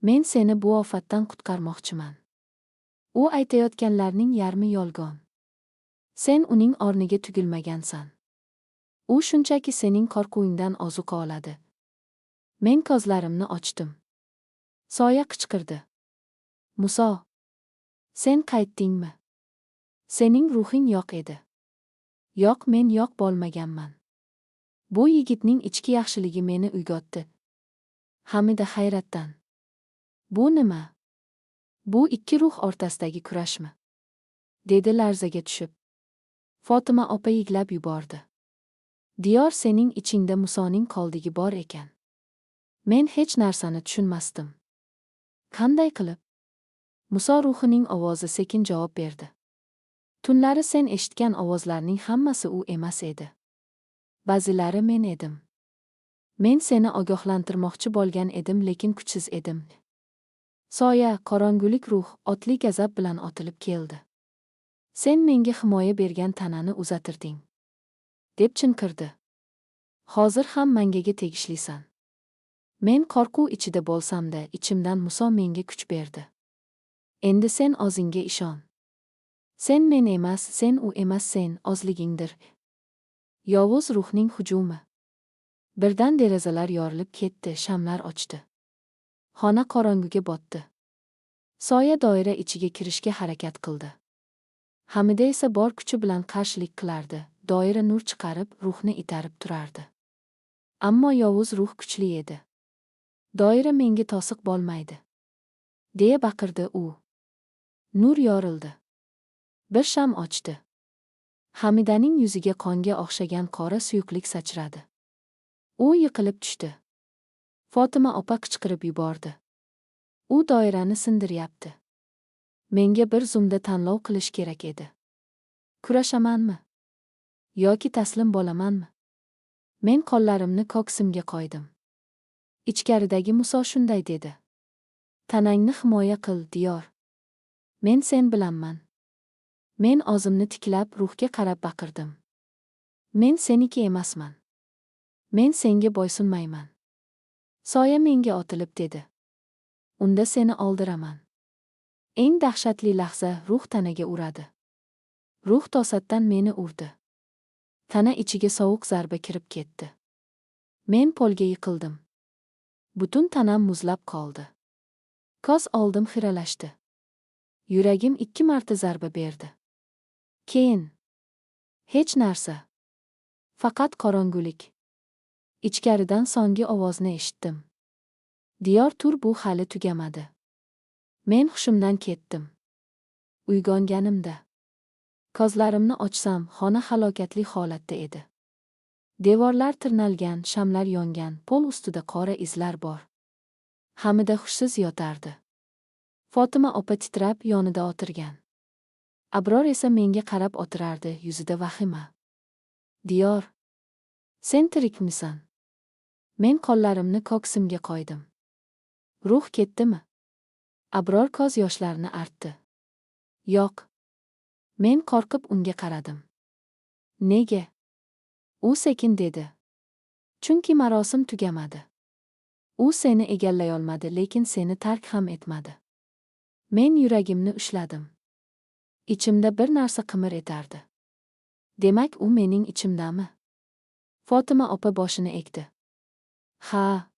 Men seni bu ofatdan qutqarmoqchiman. U aytayotganlarning yarmi yolg'on. Sen uning o'rniga tug'ilmagansan. U shunchaki sening qo'rquvingdan ozuqa oladi. Men ko'zlarimni ochdim. Soya qichqirdi. Muso, sen qaytdingmi? Sening ruhing yo'q edi. Yo'q, men yo'q bo'lmaganman. Bu yigitning ichki yaxshiligi meni uyg'otdi. Hamida hayratdan. Bu nima? Bu ikki ruh o'rtasidagi kurashmi? Dedi larzaga tushib. Fotima opa yig'lab yubordi. Diyor, sening ichingda Musoning qoldigi bor ekan. Men hech narsani tushunmasdim. Qanday qilib? Muso ruhining ovozi sekin javob berdi. Tunlari sen eshitgan ovozlarning hammasi u emas edi. Ba'zilari men edim. Men seni ogohlantirmoqchi bo'lgan edim, lekin kuchsiz edim. Soya, qorong'ulik ruh, otli g'azab bilan otilib keldi. Sen menga himoya bergan tanani uzatirding, deb chinqirdi. Hozir ham mangaga tegishlisan. Men qo'rquv ichida bo'lsam-da, ichimdan Muso menga kuch berdi. Endi sen o'zingga ishon. Sen men emas, sen u emas, sen o'zligingdir. Yovuz ruhning hujumi. Birdan derazalar yorilib ketdi, shamlar o'chdi. Xona qorong'uga botdi. Soya doira ichiga kirishga harakat qildi. Hamida esa bor kuchi bilan qarshilik qilardi, doira nur chiqarib, ruhni itarib turardi. Ammo yovuz ruh kuchli edi. Doira menga to'siq bo'lmaydi, deya baqirdi u. Nur yorildi. Bir sham o'chdi. Hamidaning yuziga qonga o'xshagan qora suyuqlik sachradi. U yiqilib tushdi. Fotima opa qichqirib yubordi. U doirani sindiryapti. Menga bir zumda tanlov qilish kerak edi. Kurashamanmi? Yoki taslim bo'lamanmi? Men qo'llarimni ko'ksimga qo'ydim. Ichkaridagi Muso shunday dedi. Tanangni himoya qil, Diyor. Men sen bilanman. Men o'zimni tiklab, ruhga qarab baqirdim. Men seniki emasman. Men senga bo'ysunmayman. Soya menga otilib dedi. Unda seni oldiraman. Eng dahshatli lahza ruh tanaga uradi. Ruh to'satdan meni urdi. Tana ichiga sovuq zarba kirib ketdi. Men polga yiqildim. Butun tanam muzlab qoldi. Ko'z oldim xiralashdi. Yuragim 2 marta zarba berdi. Keyin hech narsa. Faqat qorong'ulik. Ichkaridan so'nggi ovozni eshitdim. Diyor tur, bu hali tugamadi. Men hushimdan ketdim. Uyg'onganimda ko'zlarimni ochsam, xona halokatli holatda edi. Devorlar tirnalgan, shamlar yongan, pol ustida qora izlar bor. Hamida hushsiz yotardi. Fotima opa titrab yonida o'tirgan. Abror esa menga qarab o'tirardi, yuzida vahima. Diyor, sen tirikmisan? Men qo'llarimni ko'ksimga qo'ydim. Ruh ketdimi? Abror ko'z yoshlarini artdi. Yo'q. Men qo'rqib unga qaradim. Nega? U sekin dedi. Chunki marosim tugamadi. U seni egallay olmadi, lekin seni tark ham etmadi. Men yuragimni ushladim. Ichimda bir narsa qimir etardi. Demak, u mening ichimdami? Fotima opa boshini egdi. Ha.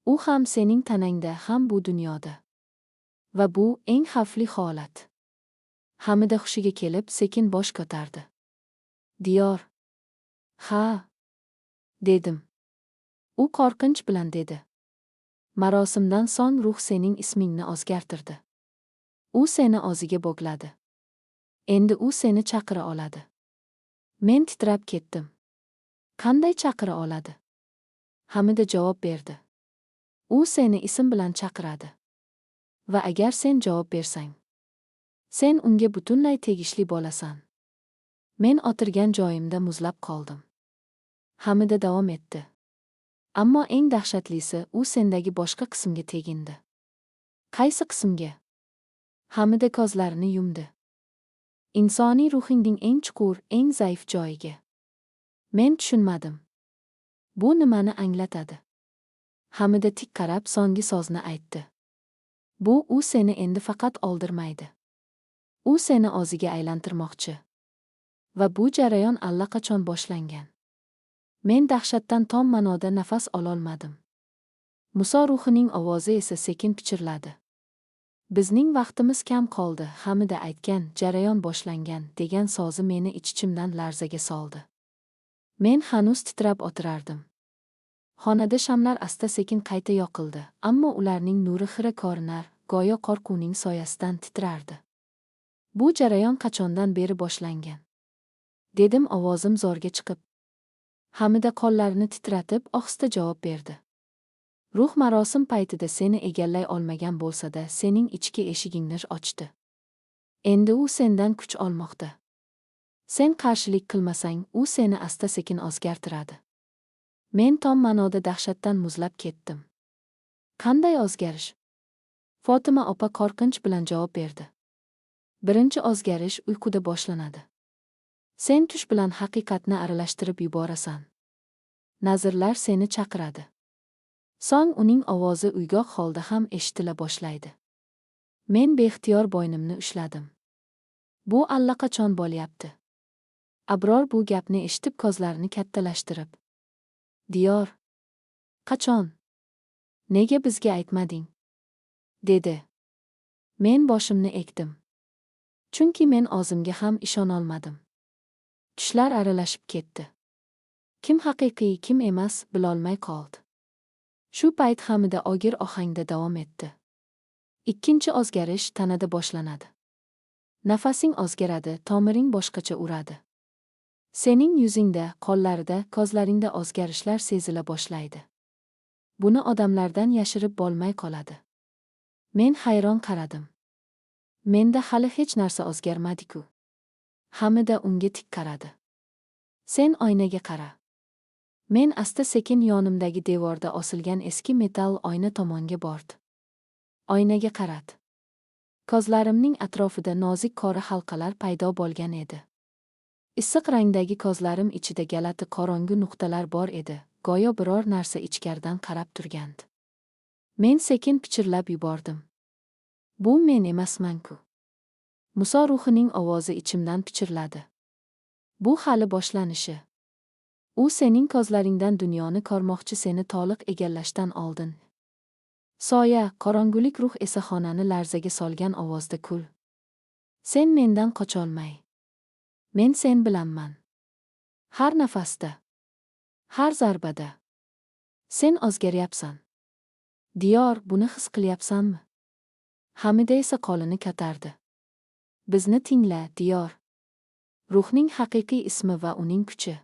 U ham sening tanangda, ham bu dunyoda. Va bu eng xavfli holat. Hamida hushiga kelib, sekin bosh ko'tardi. Diyor. Ha, dedim. U qo'rqinch bilan dedi. Marosimdan so'ng ruh sening ismingni o'zgartirdi. U seni o'ziga bo'gladi. Endi u seni chaqira oladi. Men titrab ketdim. Qanday chaqira oladi? Hamida javob berdi. U seni ism bilan chaqiradi. Va agar sen javob bersang, sen unga butunlay tegishli bo'lasan. Men o'tirgan joyimda muzlab qoldim. Hamida davom etdi. Ammo eng dahshatlisi, u sendagi boshqa qismga tegindi. Qaysi qismga? Hamida ko'zlarini yumdi. Insoniy ruhingning eng chuqur, eng zaif joyiga. Men tushunmadim. Bu nimani anglatadi? Hamida tik qarab so'nggi so'zni aytdi. Bu u seni endi faqat oldirmaydi. U seni o'ziga aylantirmoqchi. Va bu jarayon allaqachon boshlangan. Men dahshatdan tom ma'noda nafas ololmadim. Muso ruhining ovozi esa sekin pichirladi. Bizning vaqtimiz kam qoldi, Hamida aytgan, jarayon boshlangan degan so'zi meni ich-ichimdan larzaga soldi. Men hanuz titrab o'tirardim. Xonada shamlar asta-sekin qayta yoqildi, ammo ularning nuri xira ko'rinar, go'yo qo'rquvning soyasidan titrardi. Bu jarayon qachondan beri boshlangan? Dedim ovozim zo'rga chiqib. Hamida qo'llarini titratib, ohista javob berdi. Ruh marosim paytida seni egallay olmagan bo'lsa-da, sening ichki eshigingni ochdi. Endi u sendan kuch olmoqda. Sen qarshilik qilmasang, u seni asta-sekin o'zgartiradi. Men tom ma'noda dahshatdan muzlab ketdim. Qanday o'zgarish? Fotima opa qo'rqinch bilan javob berdi. Birinchi o'zgarish uyquda boshlanadi. Sen tush bilan haqiqatni aralashtirib yuborasan. Nazrlar seni chaqiradi. So'ng uning ovozi uyg'oq holda ham eshitila boshlaydi. Men beixtiyor bo'ynimni ushladim. Bu allaqachon bo'lyapti. Abror bu gapni eshitib ko'zlarini kattalashtirib: "Diyor, qachon? Nega bizga aytmading?" dedi. Men boshimni egdim. Chunki men o'zimga ham ishonolmadim. Tushlar aralashib ketdi. Kim haqiqiy, kim emas, bilolmay qoldi. Shu payt Hamida og'ir ohangda davom etdi. Ikkinchi o'zgarish tanada boshlanadi. Nafasing o'zgaradi, tomiring boshqacha uradi. Sening yuzingda, qo'llarida, ko'zlaringda o'zgarishlar sezila boshlaydi. Buni odamlardan yashirib bo'lmay qoladi. Men hayron qaradim. Menda hali hech narsa o'zgarmadi-ku. Hamida unga tik qaradi. Sen oynaga qara. Men asta-sekin yonimdagi devorda osilgan eski metall oyna tomonga bordi. Oynaga qaradi. Ko'zlarimning atrofida nozik qora halqalar paydo bo'lgan edi. Issiq rangdagi ko'zlarim ichida g'alati qorong'u nuqtalar bor edi, go'yo biror narsa ichkaridan qarab turgandi. Men sekin pichirlab yubordim. Bu men emasman-ku. Muso ruhining ovozi ichimdan pichirladi. Bu hali boshlanishi. U sening ko'zlaringdan dunyoni ko'rmoqchi, seni to'liq egallashdan oldin. Soya, qorong'ulik ruh esa xonani larzaga solgan ovozda kul. Sen mendan qocholmay. Men sen bilanman. Har nafasda. Har zarbada. Sen o'zgaryapsan. Diyor, buni his qilyapsanmi? Hamida esa qo'lini ko'tardi. Bizni tingla, Diyor. Ruhning haqiqiy ismi va uning kuchi.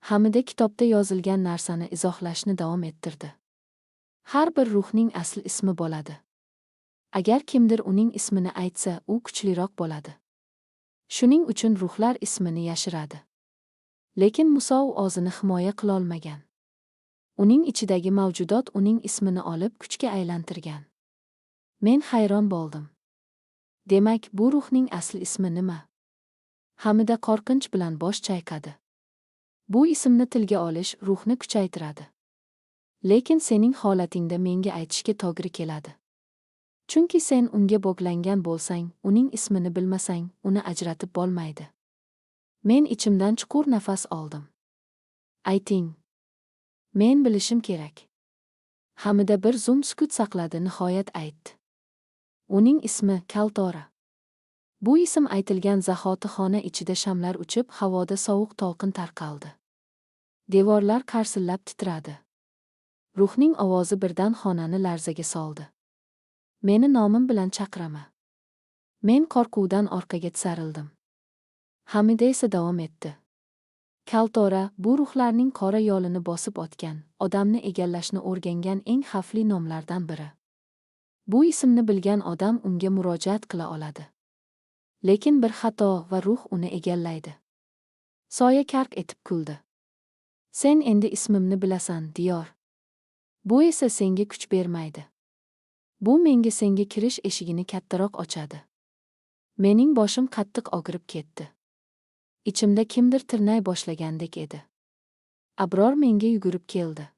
Hamida kitobda yozilgan narsani izohlashni davom ettirdi. Har bir ruhning asl ismi bo'ladi. Agar kimdir uning ismini aytsa, u kuchliroq bo'ladi. Shuning uchun ruhlar ismini yashiradi. Lekin Muso o'zini himoya qilolmagan. Uning ichidagi mavjudot uning ismini olib kuchga aylantirgan. Men hayron bo'ldim. Demak, bu ruhning asl ismi nima? Hamida qo'rqinch bilan bosh chayqadi. Bu ismni tilga olish ruhni kuchaytiradi. Lekin sening holatingda menga aytishga to'g'ri keladi. Chunki sen unga bog'langan bo'lsang, uning ismini bilmasang, uni ajratib bo'lmaydi. Men ichimdan chuqur nafas oldim. Ayting. Men bilishim kerak. Hamida bir zum sukut saqladi, nihoyat aytdi. Uning ismi Kaltora. Bu ism aytilgan zahoti xona ichida shamlar uchib, havoda sovuq to'lqin tarqaldi. Devorlar qarsillab titradi. Ruhning ovozi birdan xonani larzaga soldi. Meni nomim bilan chaqirama. Men qo'rquvdan orqaga tisarildim. Hamida esa davom etdi. Kaltora bu ruhlarning qora yo'lini bosib o'tgan, odamni egallashni o'rgangan eng xavfli nomlardan biri. Bu ismni bilgan odam unga murojaat qila oladi. Lekin bir xato va ruh uni egallaydi. Soya karq etib kuldi. Sen endi ismimni bilasan, Diyor. Bu esa senga kuch bermaydi. Bu menga senga kirish eshigini kattaroq ochadi. Mening boshim qattiq og'rib ketdi. Ichimda kimdir tirnay boshlagandek edi. Abror menga yugurib keldi.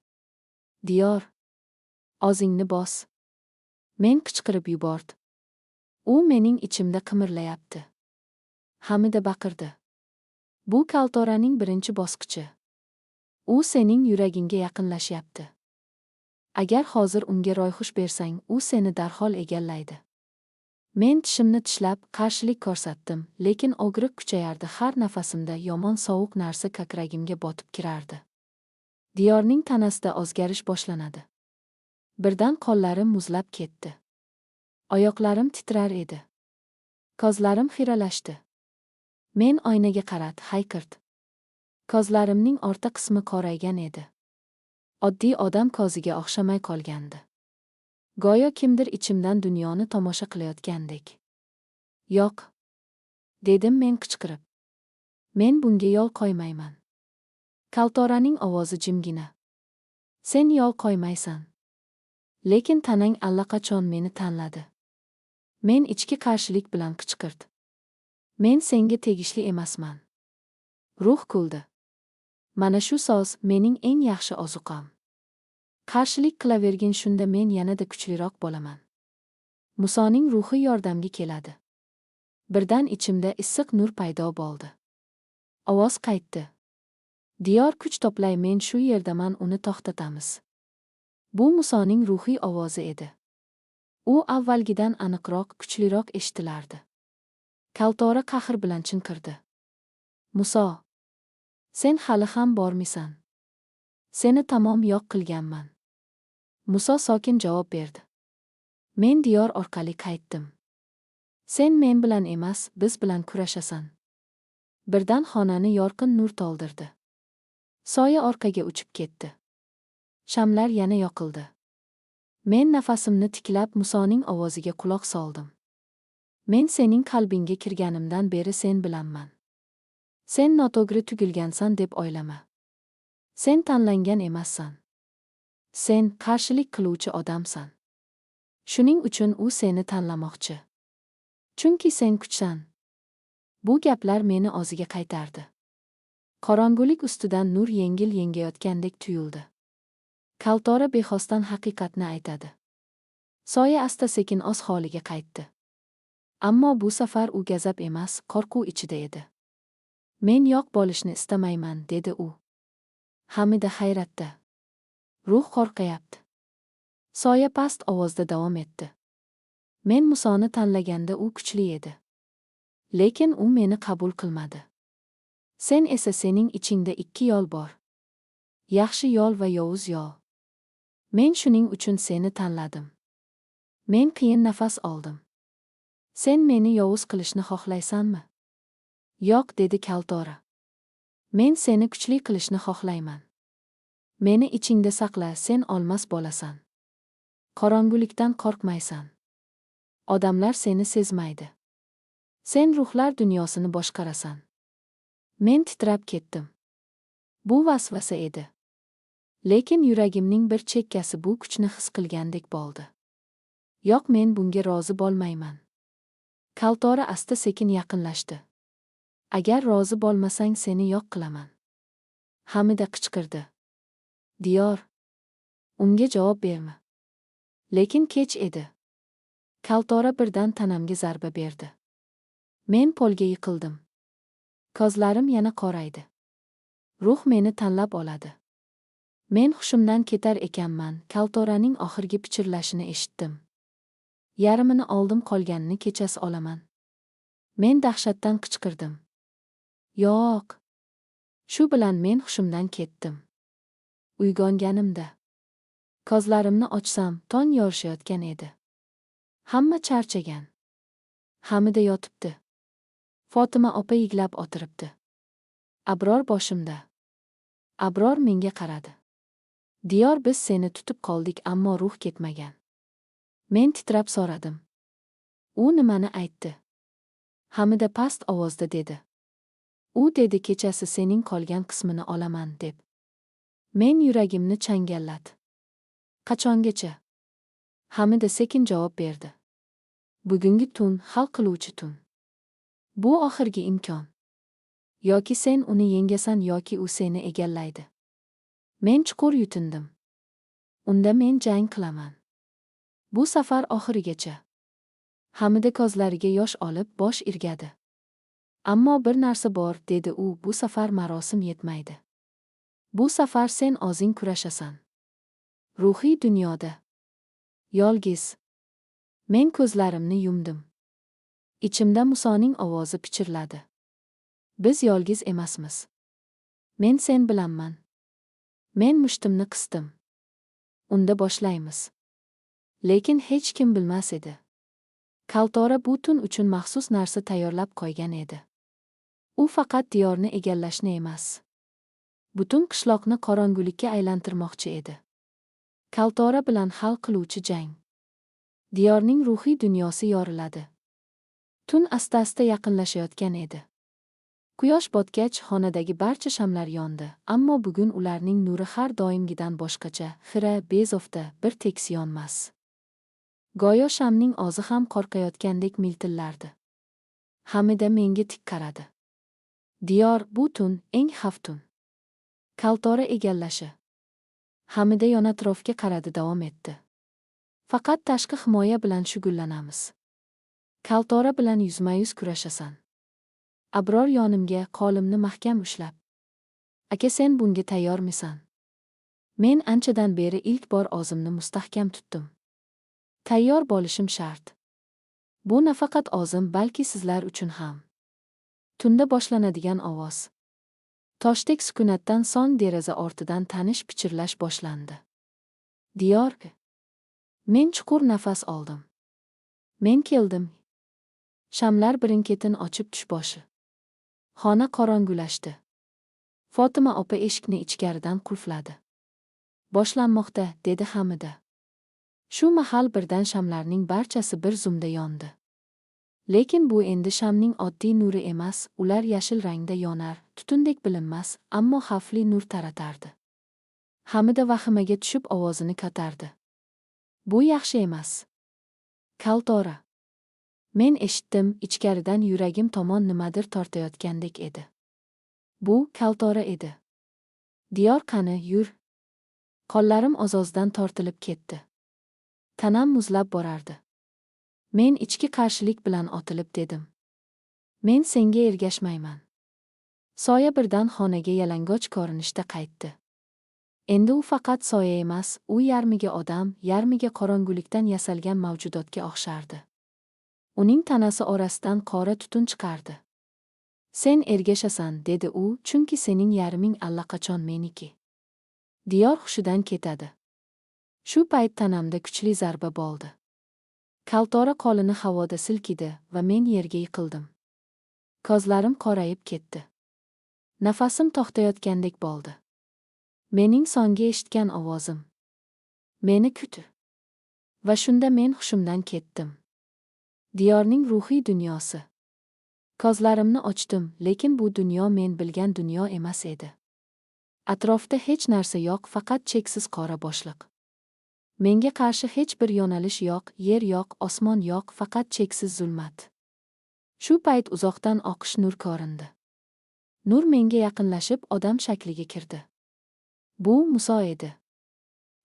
Diyor, o'zingni bos. Men qichqirib yubordi. U mening ichimda qimirlayapti. Hamida baqirdi. Bu Kaltoraning birinchi bosqichi. U sening yuragingga yaqinlashyapti. Agar hozir unga royxush bersang, u seni darhol egallaydi. Men tishimni tishlab qarshilik ko'rsatdim, lekin og'riq kuchayardi, har nafasimda yomon sovuq narsa ko'kragimga botib kirardi. Diyorning tanasida o'zgarish boshlanadi. Birdan qo'llarim muzlab ketdi. Oyoqlarim titrar edi. Ko'zlarim xiralashdi. Men oynaga qarad, hayqirdi. Ko'zlarimning o'rta qismi qoraygan edi. Oddiy odam ko'ziga o'xshamay qolgandi. Go'yo kimdir ichimdan dunyoni tomosha qilayotgandek. Yo'q, dedim men qichqirib. Men bunga yo'l qo'ymayman. Kaltoraning ovozi jimgina. Sen yo'l qo'ymaysan. Lekin tanang allaqachon meni tanladi. Men ichki qarshilik bilan qichqirdi. Men senga tegishli emasman. Ruh kuldi. Mana shu so'z mening eng yaxshi ozuqam. Qarshilik qilavergin, shunda men yanada kuchliroq bo'laman. Musoning ruhi yordamga keladi. Birdan ichimda issiq nur paydo bo'ldi. Ovoz qaytdi. Diyor, kuch to'play, men shu yerdaman, uni to'xtatamiz. Bu Musoning ruhiy ovozi edi. U avvalgidan aniqroq, kuchliroq eshitilardi. Kaltora qahr bilan chinqirdi. Muso, sen hali ham bormisan? Seni tamom yo'q qilganman. Muso sokin javob berdi. Men Diyor orqali qaytdim. Sen men bilan emas, biz bilan kurashasan. Birdan xonani yorqin nur to'ldirdi. Soya orqaga uchib ketdi. Shamlar yana yoqildi. Men nafasimni tiklab Musoning ovoziga quloq soldim. Men sening qalbingga kirganimdan beri sen bilanman. Sen noto'g'ri tug'ilgansan deb o'ylama. Sen tanlangan emassan. Sen qarshilik qiluvchi odamsan. Shuning uchun u seni tanlamoqchi. Chunki sen kuchsan. Bu gaplar meni o'ziga qaytardi. Qorong'ulik ustidan nur yengil yengayotgandek tuyuldi. Kaltora bexosdan haqiqatni aytadi. Soya asta-sekin o'z holiga qaytdi. Ammo bu safar u g'azab emas, qo'rquv ichida edi. Men yo'q bo'lishni istamayman, dedi u. Hamida hayratda. Ruh qo'rqayapti. Soya past ovozda davom etdi. Men Musoni tanlaganda u kuchli edi. Lekin u meni qabul qilmadi. Sen esa sening ichingda ikki yo'l bor. Yaxshi yo'l va yovuz yo'l. Men shuning uchun seni tanladim. Men qiyin nafas oldim. Sen meni yovuz qilishni xohlaysanmi? Yo'q, dedi Kaltora. Men seni kuchli qilishni xohlayman. Meni ichingda saqla, sen olmas bo'lasan. Qorong'ulikdan qo'rqmaysan. Odamlar seni sezmaydi. Sen ruhlar dunyosini boshqarasan. Men titrab ketdim. Bu vasvasa edi. Lekin yuragimning bir chekkasi bu kuchni his qilgandek bo'ldi. Yo'q, men bunga rozi bo'lmayman. Kaltora asta-sekin yaqinlashdi. Agar rozi bo'lmasang, seni yo'q qilaman. Hamida qichqirdi. Diyor. Unga javob berma. Lekin kech edi. Kaltora birdan tanamga zarba berdi. Men polga yiqildim. Ko'zlarim yana qoraydi. Ruh meni tanlab oladi. Men hushimdan ketar ekanman, Kaltoraning oxirgi pichirlashini eshitdim. Yarmini oldim, qolganini kechasi olaman. Men dahshatdan qichqirdim. Yo'q. Shu bilan men hushimdan ketdim. Uyg'onganimda ko'zlarimni ochsam, tong yorishayotgan edi. Hamma charchagan. Hamida yotibdi. Fotima opa yig'lab o'tiribdi. Abror boshimda. Abror menga qaradi. Diyor, biz seni tutib qoldik, ammo ruh ketmagan. Men titrab so'radim. U nimani aytdi? Hamida past ovozda dedi. U dedi, kechasi sening qolgan qismini olaman deb. Men yuragimni changalladi. Qachongacha? Hamida sekin javob berdi. Bugungi tun hal qiluvchi tun. Bu oxirgi imkon. Yoki sen uni yengasan, yoki u seni egallaydi. Men chuqur yutindim. Unda men jang qilaman. Bu safar oxirigacha. Hamida ko'zlariga yosh olib, bosh irgadi. Ammo bir narsa bor, dedi u, bu safar marosim yetmaydi. Bu safar sen o'zing kurashasan. Ruhiy dunyoda. Yolg'iz. Men ko'zlarimni yumdim. Ichimda Musoning ovozi pichirladi. Biz yolg'iz emasmiz. Men sen bilanman. Men mushtimni qisdim. Unda boshlaymiz. Lekin hech kim bilmas edi. Kaltora bu tun uchun maxsus narsa tayyorlab qo'ygan edi. U faqat diyorni egallashni emas, butun qishloqni qorong'ulikka aylantirmoqchi edi. Kaltora bilan hal qiluvchi jang. Diyorning ruhiy dunyosi yoriladi. Tun asta-asta yaqinlashayotgan edi. Quyosh botgach, xonadagi barcha shamlar yondi, ammo bugun ularning nuri har doimgidan boshqacha, xira, bezovta, bir tekis yonmas. Go'yo shamning o'zi ham qo'rqayotgandek miltillardi. Hamida menga tik qaradi. Diyor, bu tun eng xavf tun. Kaltora egallashi. Hamida yon atrofga qaradi, davom etdi. Faqat tashqi himoya bilan shug'ullanamiz. Kaltora bilan yuzma-yuz kurashasan. Abror yonimga, qo'limni mahkam ushlab. Aka, sen bunga tayyormisan? Men anchadan beri ilk bor o'zimni mustahkam tutdim. Tayyor bo'lishim shart. Bu nafaqat o'zim, balki sizlar uchun ham. Tunda boshlanadigan ovoz. Toshdek sukunatdan so'ng deraza ortidan tanish pichirlash boshlandi. Diyor. Men chuqur nafas oldim. Men keldim. Shamlar birin-ketin ochib tush boshi. Xona qorong'ulashdi. Fotima opa eshikni ichkaridan qulfladi. Boshlanmoqda, dedi Hamida. Shu mahal birdan shamlarning barchasi bir zumda yondi. Lekin bu endi shamning oddiy nuri emas, ular yashil rangda yonar, tutundek bilinmas, ammo xavfli nur taratardi. Hamida vahimaga tushib ovozini ko'tardi. Bu yaxshi emas. Kaltora. Men eshitdim, ichkaridan yuragim tomon nimadir tortayotgandek edi. Bu Kaltora edi. Diyor, qani, yur. Qo'llarim oz-ozdan tortilib ketdi. Tanam muzlab borardi. Men ichki qarshilik bilan otilib dedim. Men senga ergashmayman. Soya birdan xonaga yalang'och ko'rinishda qaytdi. Endi u faqat soya emas, u yarmiga odam, yarmiga qorong'ulikdan yasalgan mavjudotga o'xshardi. Uning tanasi orasidan qora tutun chiqardi. Sen ergashasan, dedi u, chunki sening yarming allaqachon meniki. Diyor hushidan ketadi. Shu payt tanamda kuchli zarba bo'ldi. Kaltora qo'lini havoda silkidi va men yerga yiqildim. Ko'zlarim qorayib ketdi. Nafasim to'xtayotgandek bo'ldi. Mening so'nggi eshitgan ovozim. Meni kut. Va shunda men hushimdan ketdim. Diyorning ruhiy dunyosi. Ko'zlarimni ochdim, lekin bu dunyo men bilgan dunyo emas edi. Atrofda hech narsa yo'q, faqat cheksiz qora bo'shliq. Menga qarshi hech bir yo'nalish yo'q, yer yo'q, osmon yo'q, faqat cheksiz zulmat. Shu payt uzoqdan oqish nur ko'rindi. Nur menga yaqinlashib odam shakliga kirdi. Bu Muso edi.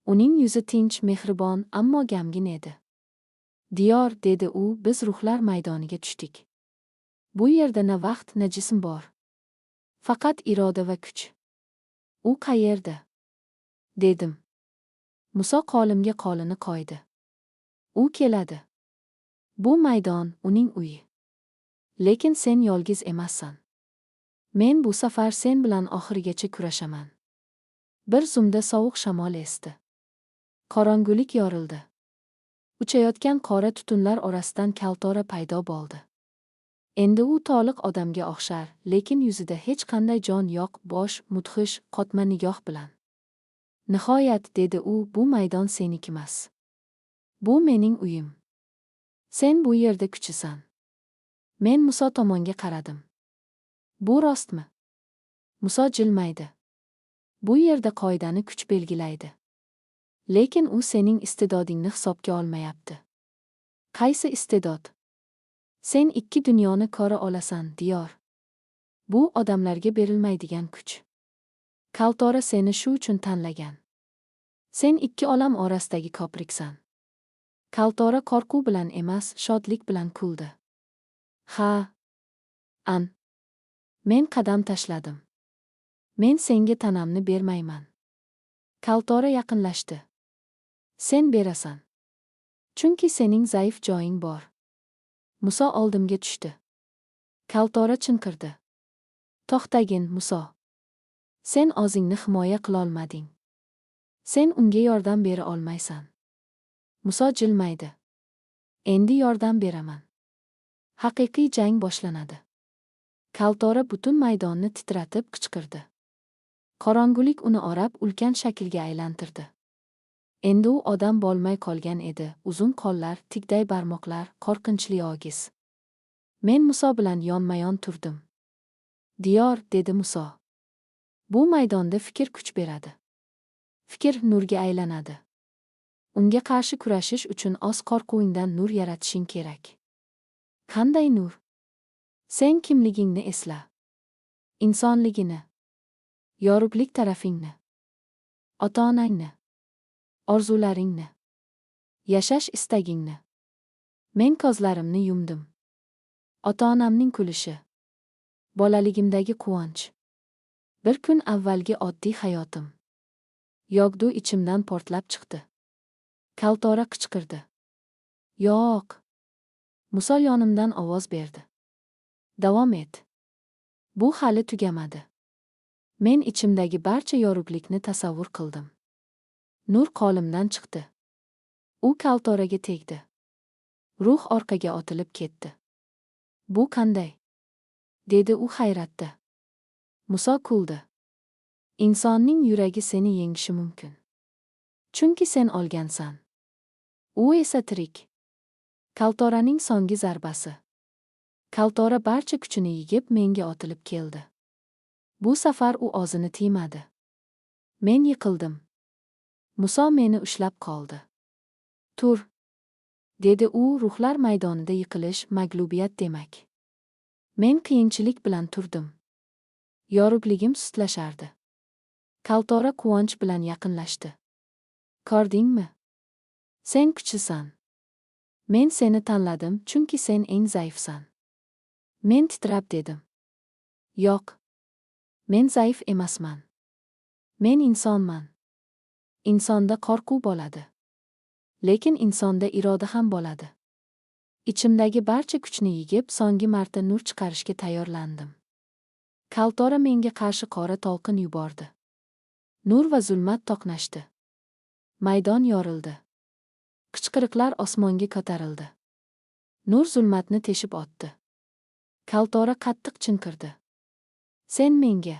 Uning yuzi tinch, mehribon, ammo g'amgin edi. Diyor, dedi u, biz ruhlar maydoniga tushdik. Bu yerda na vaqt, na jism bor. Faqat iroda va kuch. U qayerda? Dedim. Muso qo'limga qo'lini qo'ydi. U keladi. Bu maydon uning uyi. Lekin sen yolg'iz emassan. Men bu safar sen bilan oxirigacha kurashaman. Bir zumda sovuq shamol esdi. Qorong'ulik yorildi. Uchayotgan qora tutunlar orasidan Kaltora paydo bo'ldi. Endi u to'liq odamga o'xshar, lekin yuzida hech qanday jon yo'q, bosh, mudhish, qotma nigoh bilan. Nihoyat, dedi u, bu maydon seniki emas. Bu mening uyim. Sen bu yerda kuchlisan. Men Muso tomonga qaradim. Bu rostmi? Muso jilmaydi. Bu yerda qoidani kuch belgilaydi. Lekin u sening iste'dodingni hisobga olmayapti. Qaysi iste'dod? Sen ikki dunyoni ko'ra olasan, Diyor. Bu odamlarga berilmaydigan kuch. Kaltora seni shu uchun tanlagan. Sen ikki olam orasidagi ko'priksan. Kaltora qo'rquv bilan emas, shodlik bilan kuldi. Ha. An. Men qadam tashladim. Men senga tanamni bermayman. Kaltora yaqinlashdi. Sen berasan. Chunki sening zaif joying bor. Muso oldimga tushdi. Kaltora chinqirdi. To'xtagin, Muso. Sen o'zingni himoya qilolmading. Sen unga yordam bera olmaysan. Muso jilmaydi. Endi yordam beraman. Haqiqiy jang boshlanadi. Kaltora butun maydonni titratib qichqirdi. Qorong'ulik uni orab ulkan shaklga aylantirdi. Endi u odam bo'lmay qolgan edi, uzun qo'llar, tikday barmoqlar, qo'rqinchli ogiz. Men Muso bilan yonma-yon turdim. Diyor, dedi Muso. Bu maydonda fikr kuch beradi. Fikr nurga aylanadi. Unga qarshi kurashish uchun oz qo'rquvingdan nur yaratishing kerak. Qanday nur? Sen kimligingni esla. Insonligini. Yorug'lik tarafingni. Ota-onangni. Orzularingni. Yashash istagingni. Men ko'zlarimni yumdim. Ota-onamning kulishi. Bolaligimdagi quvonch. Bir kun avvalgi oddiy hayotim. Yog'du ichimdan portlab chiqdi. Kaltora qichqirdi. Yo'q. Muso yonimdan ovoz berdi. Davom et. Bu hali tugamadi. Men ichimdagi barcha yorug'likni tasavvur qildim. Nur qo'limdan chiqdi. U kaltoraga tegdi. Ruh orqaga otilib ketdi. Bu qanday? Dedi u hayratda. Muso kuldi. Insonning yuragi seni yengishi mumkin. Chunki sen olgansan. U esa tirik. Kaltoraning so'nggi zarbasi. Kaltora barcha kuchini yig'ib menga otilib keldi. Bu safar u o'zini tiymadi. Men yiqildim. Muso meni ushlab qoldi. Tur, dedi u, ruhlar maydonida yiqilish maglubiyat demak. Men qiyinchilik bilan turdim. Yorug'ligim sustlashardi. Kaltora quvonch bilan yaqinlashdi. Ko'rdingmi? Sen kuchlisan. Men seni tanladim, chunki sen eng zaifsan. Men titrab dedim. Yo'q. Men zaif emasman. Men insonman. Insonda qo'rquv bo'ladi. Lekin insonda iroda ham bo'ladi. Ichimdagi barcha kuchni yig'ib, so'nggi marta nur chiqarishga tayyorlandim. Kaltora menga qarshi qora to'lqin yubordi. Nur va zulmat to'qnashdi. Maydon yorildi. Qichqiriqlar osmonga ko'tarildi. Nur zulmatni teshib otdi. Kaltora qattiq chinqirdi. Sen menga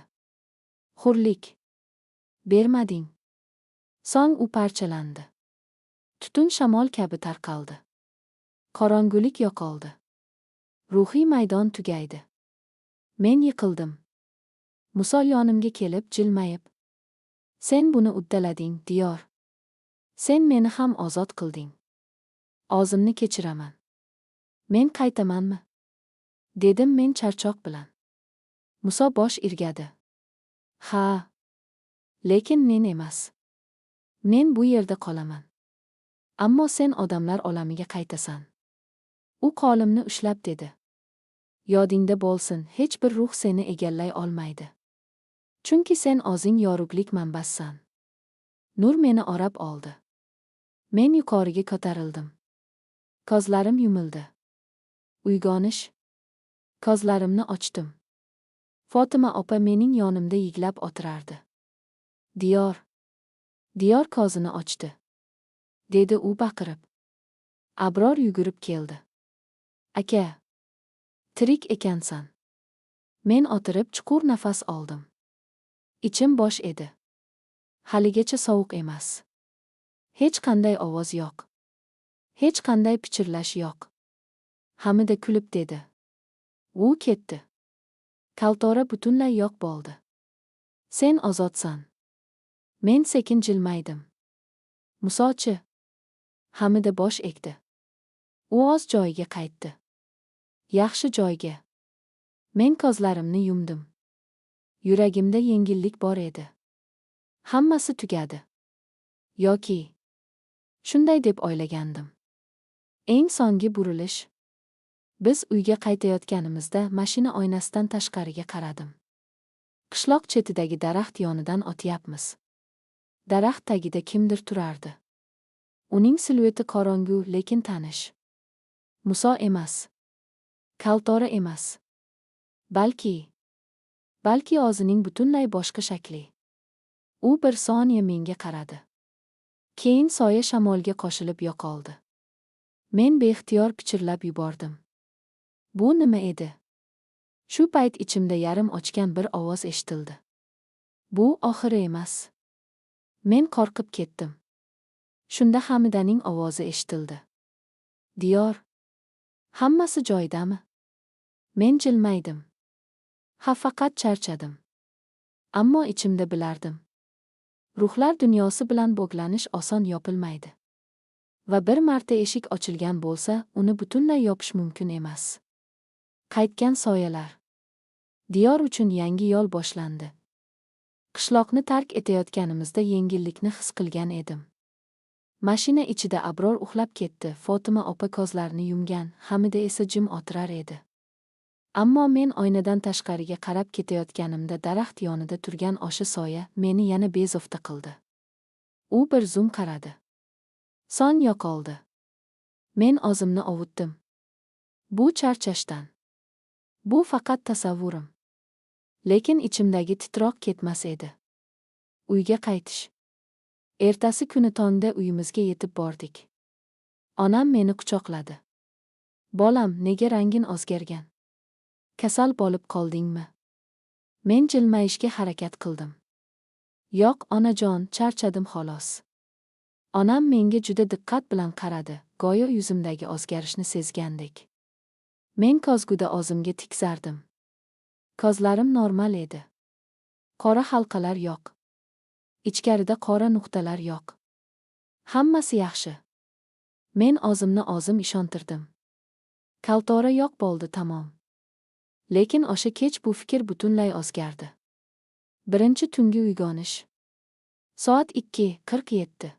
xurlik bermading. So'ng u parchalandi. Tutun shamol kabi tarqaldi. Qorong'ulik yo'qoldi. Ruhiy maydon tugaydi. Men yiqildim. Muso yonimga kelib jilmayib, sen buni uddalading, Diyor. Sen meni ham ozod qilding. O'zimni kechiraman. Men qaytamanmi? Dedim men charchoq bilan. Muso bosh irgadi. Ha. Lekin men emas. Men bu yerda qolaman. Ammo sen odamlar olamiga qaytasan. U qo'limni ushlab dedi. Yodingda bo'lsin, hech bir ruh seni egallay olmaydi. Chunki sen o'zing yorug'lik manbasisan. Nur meni orab oldi. Men yuqoriga ko'tarildim. Ko'zlarim yumildi. Uyg'onish. Ko'zlarimni ochdim. Fotima opa mening yonimda yig'lab o'tirardi. Diyor. Diyor ko'zini ochdi. Dedi u baqirib. Abror yugurib keldi. Aka. Tirik ekansan. Men o'tirib chuqur nafas oldim. Ichim bo'sh edi. Haligacha sovuq emas. Hech qanday ovoz yo'q. Hech qanday pichirlash yo'q. Hamida kulib dedi. U ketdi. Kaltora butunlay yo'q bo'ldi. Sen ozodsan. Men sekin jilmaydim. Musochi. Hamida bosh egdi. U o'z joyiga qaytdi. Yaxshi joyga. Men ko'zlarimni yumdim. Yuragimda yengillik bor edi. Hammasi tugadi. Yoki shunday deb o'ylagandim. Eng so'nggi burilish. Biz uyga qaytayotganimizda mashina oynasidan tashqariga qaradim. Qishloq chetidagi daraxt yonidan o'tyapmiz. Daraxt tagida kimdir turardi. Uning silueti qorong'u, lekin tanish. Muso emas. Kaltora emas. Balki o'zining butunlay boshqa shakli. U bir soniya menga qaradi. Keyin soya shamolga qo'shilib yo'qoldi. Men beixtiyor pichirlab yubordim. Bu nima edi? Shu payt ichimda yarim ochgan bir ovoz eshitildi. Bu oxiri emas. Men qo'rqib ketdim. Shunda Hamidaning ovozi eshitildi. Diyor. Hammasi joyidami? Men jilmaydim. Ha, faqat charchadim. Ammo ichimda bilardim. Ruhlar dunyosi bilan bog'lanish oson yopilmaydi. Va bir marta eshik ochilgan bo'lsa, uni butunlay yopish mumkin emas. Qaytgan soyalar. Diyor uchun yangi yo'l boshlandi. Qishloqni tark etayotganimizda yengillikni his qilgan edim. Mashina ichida Abror uxlab ketdi, Fotima opa ko'zlarini yumgan, Hamida esa jim o'tirar edi. Ammo men oynadan tashqariga qarab ketayotganimda daraxt yonida turgan o'sha soya meni yana bezovta qildi. U bir zum qaradi. So'ng yo'qoldi. Men o'zimni ovutdim. Bu charchashdan. Bu faqat tasavvurim. Lekin ichimdagi titroq ketmas edi. Uyga qaytish. Ertasi kuni tongda uyimizga yetib bordik. Onam meni quchoqladi. Bolam, nega rangin o'zgargan? Kasal bo'lib qoldingmi? Men jilmayishga harakat qildim. Yo'q, onajon, charchadim xolos. Onam menga juda diqqat bilan qaradi, go'yo yuzimdagi o'zgarishni sezgandek. Men ko'zguda o'zimga tekshirdim. Ko'zlarim normal edi. Qora halqalar yo'q. Ichkarida qora nuqtalar yo'q. Hammasi yaxshi. Men o'zimni o'zim ishontirdim. Kaltora yo'q bo'ldi, tamom. Lekin o'sha kech bu fikr butunlay o'zgardi. Birinchi tungi uyg'onish. Soat 2:47.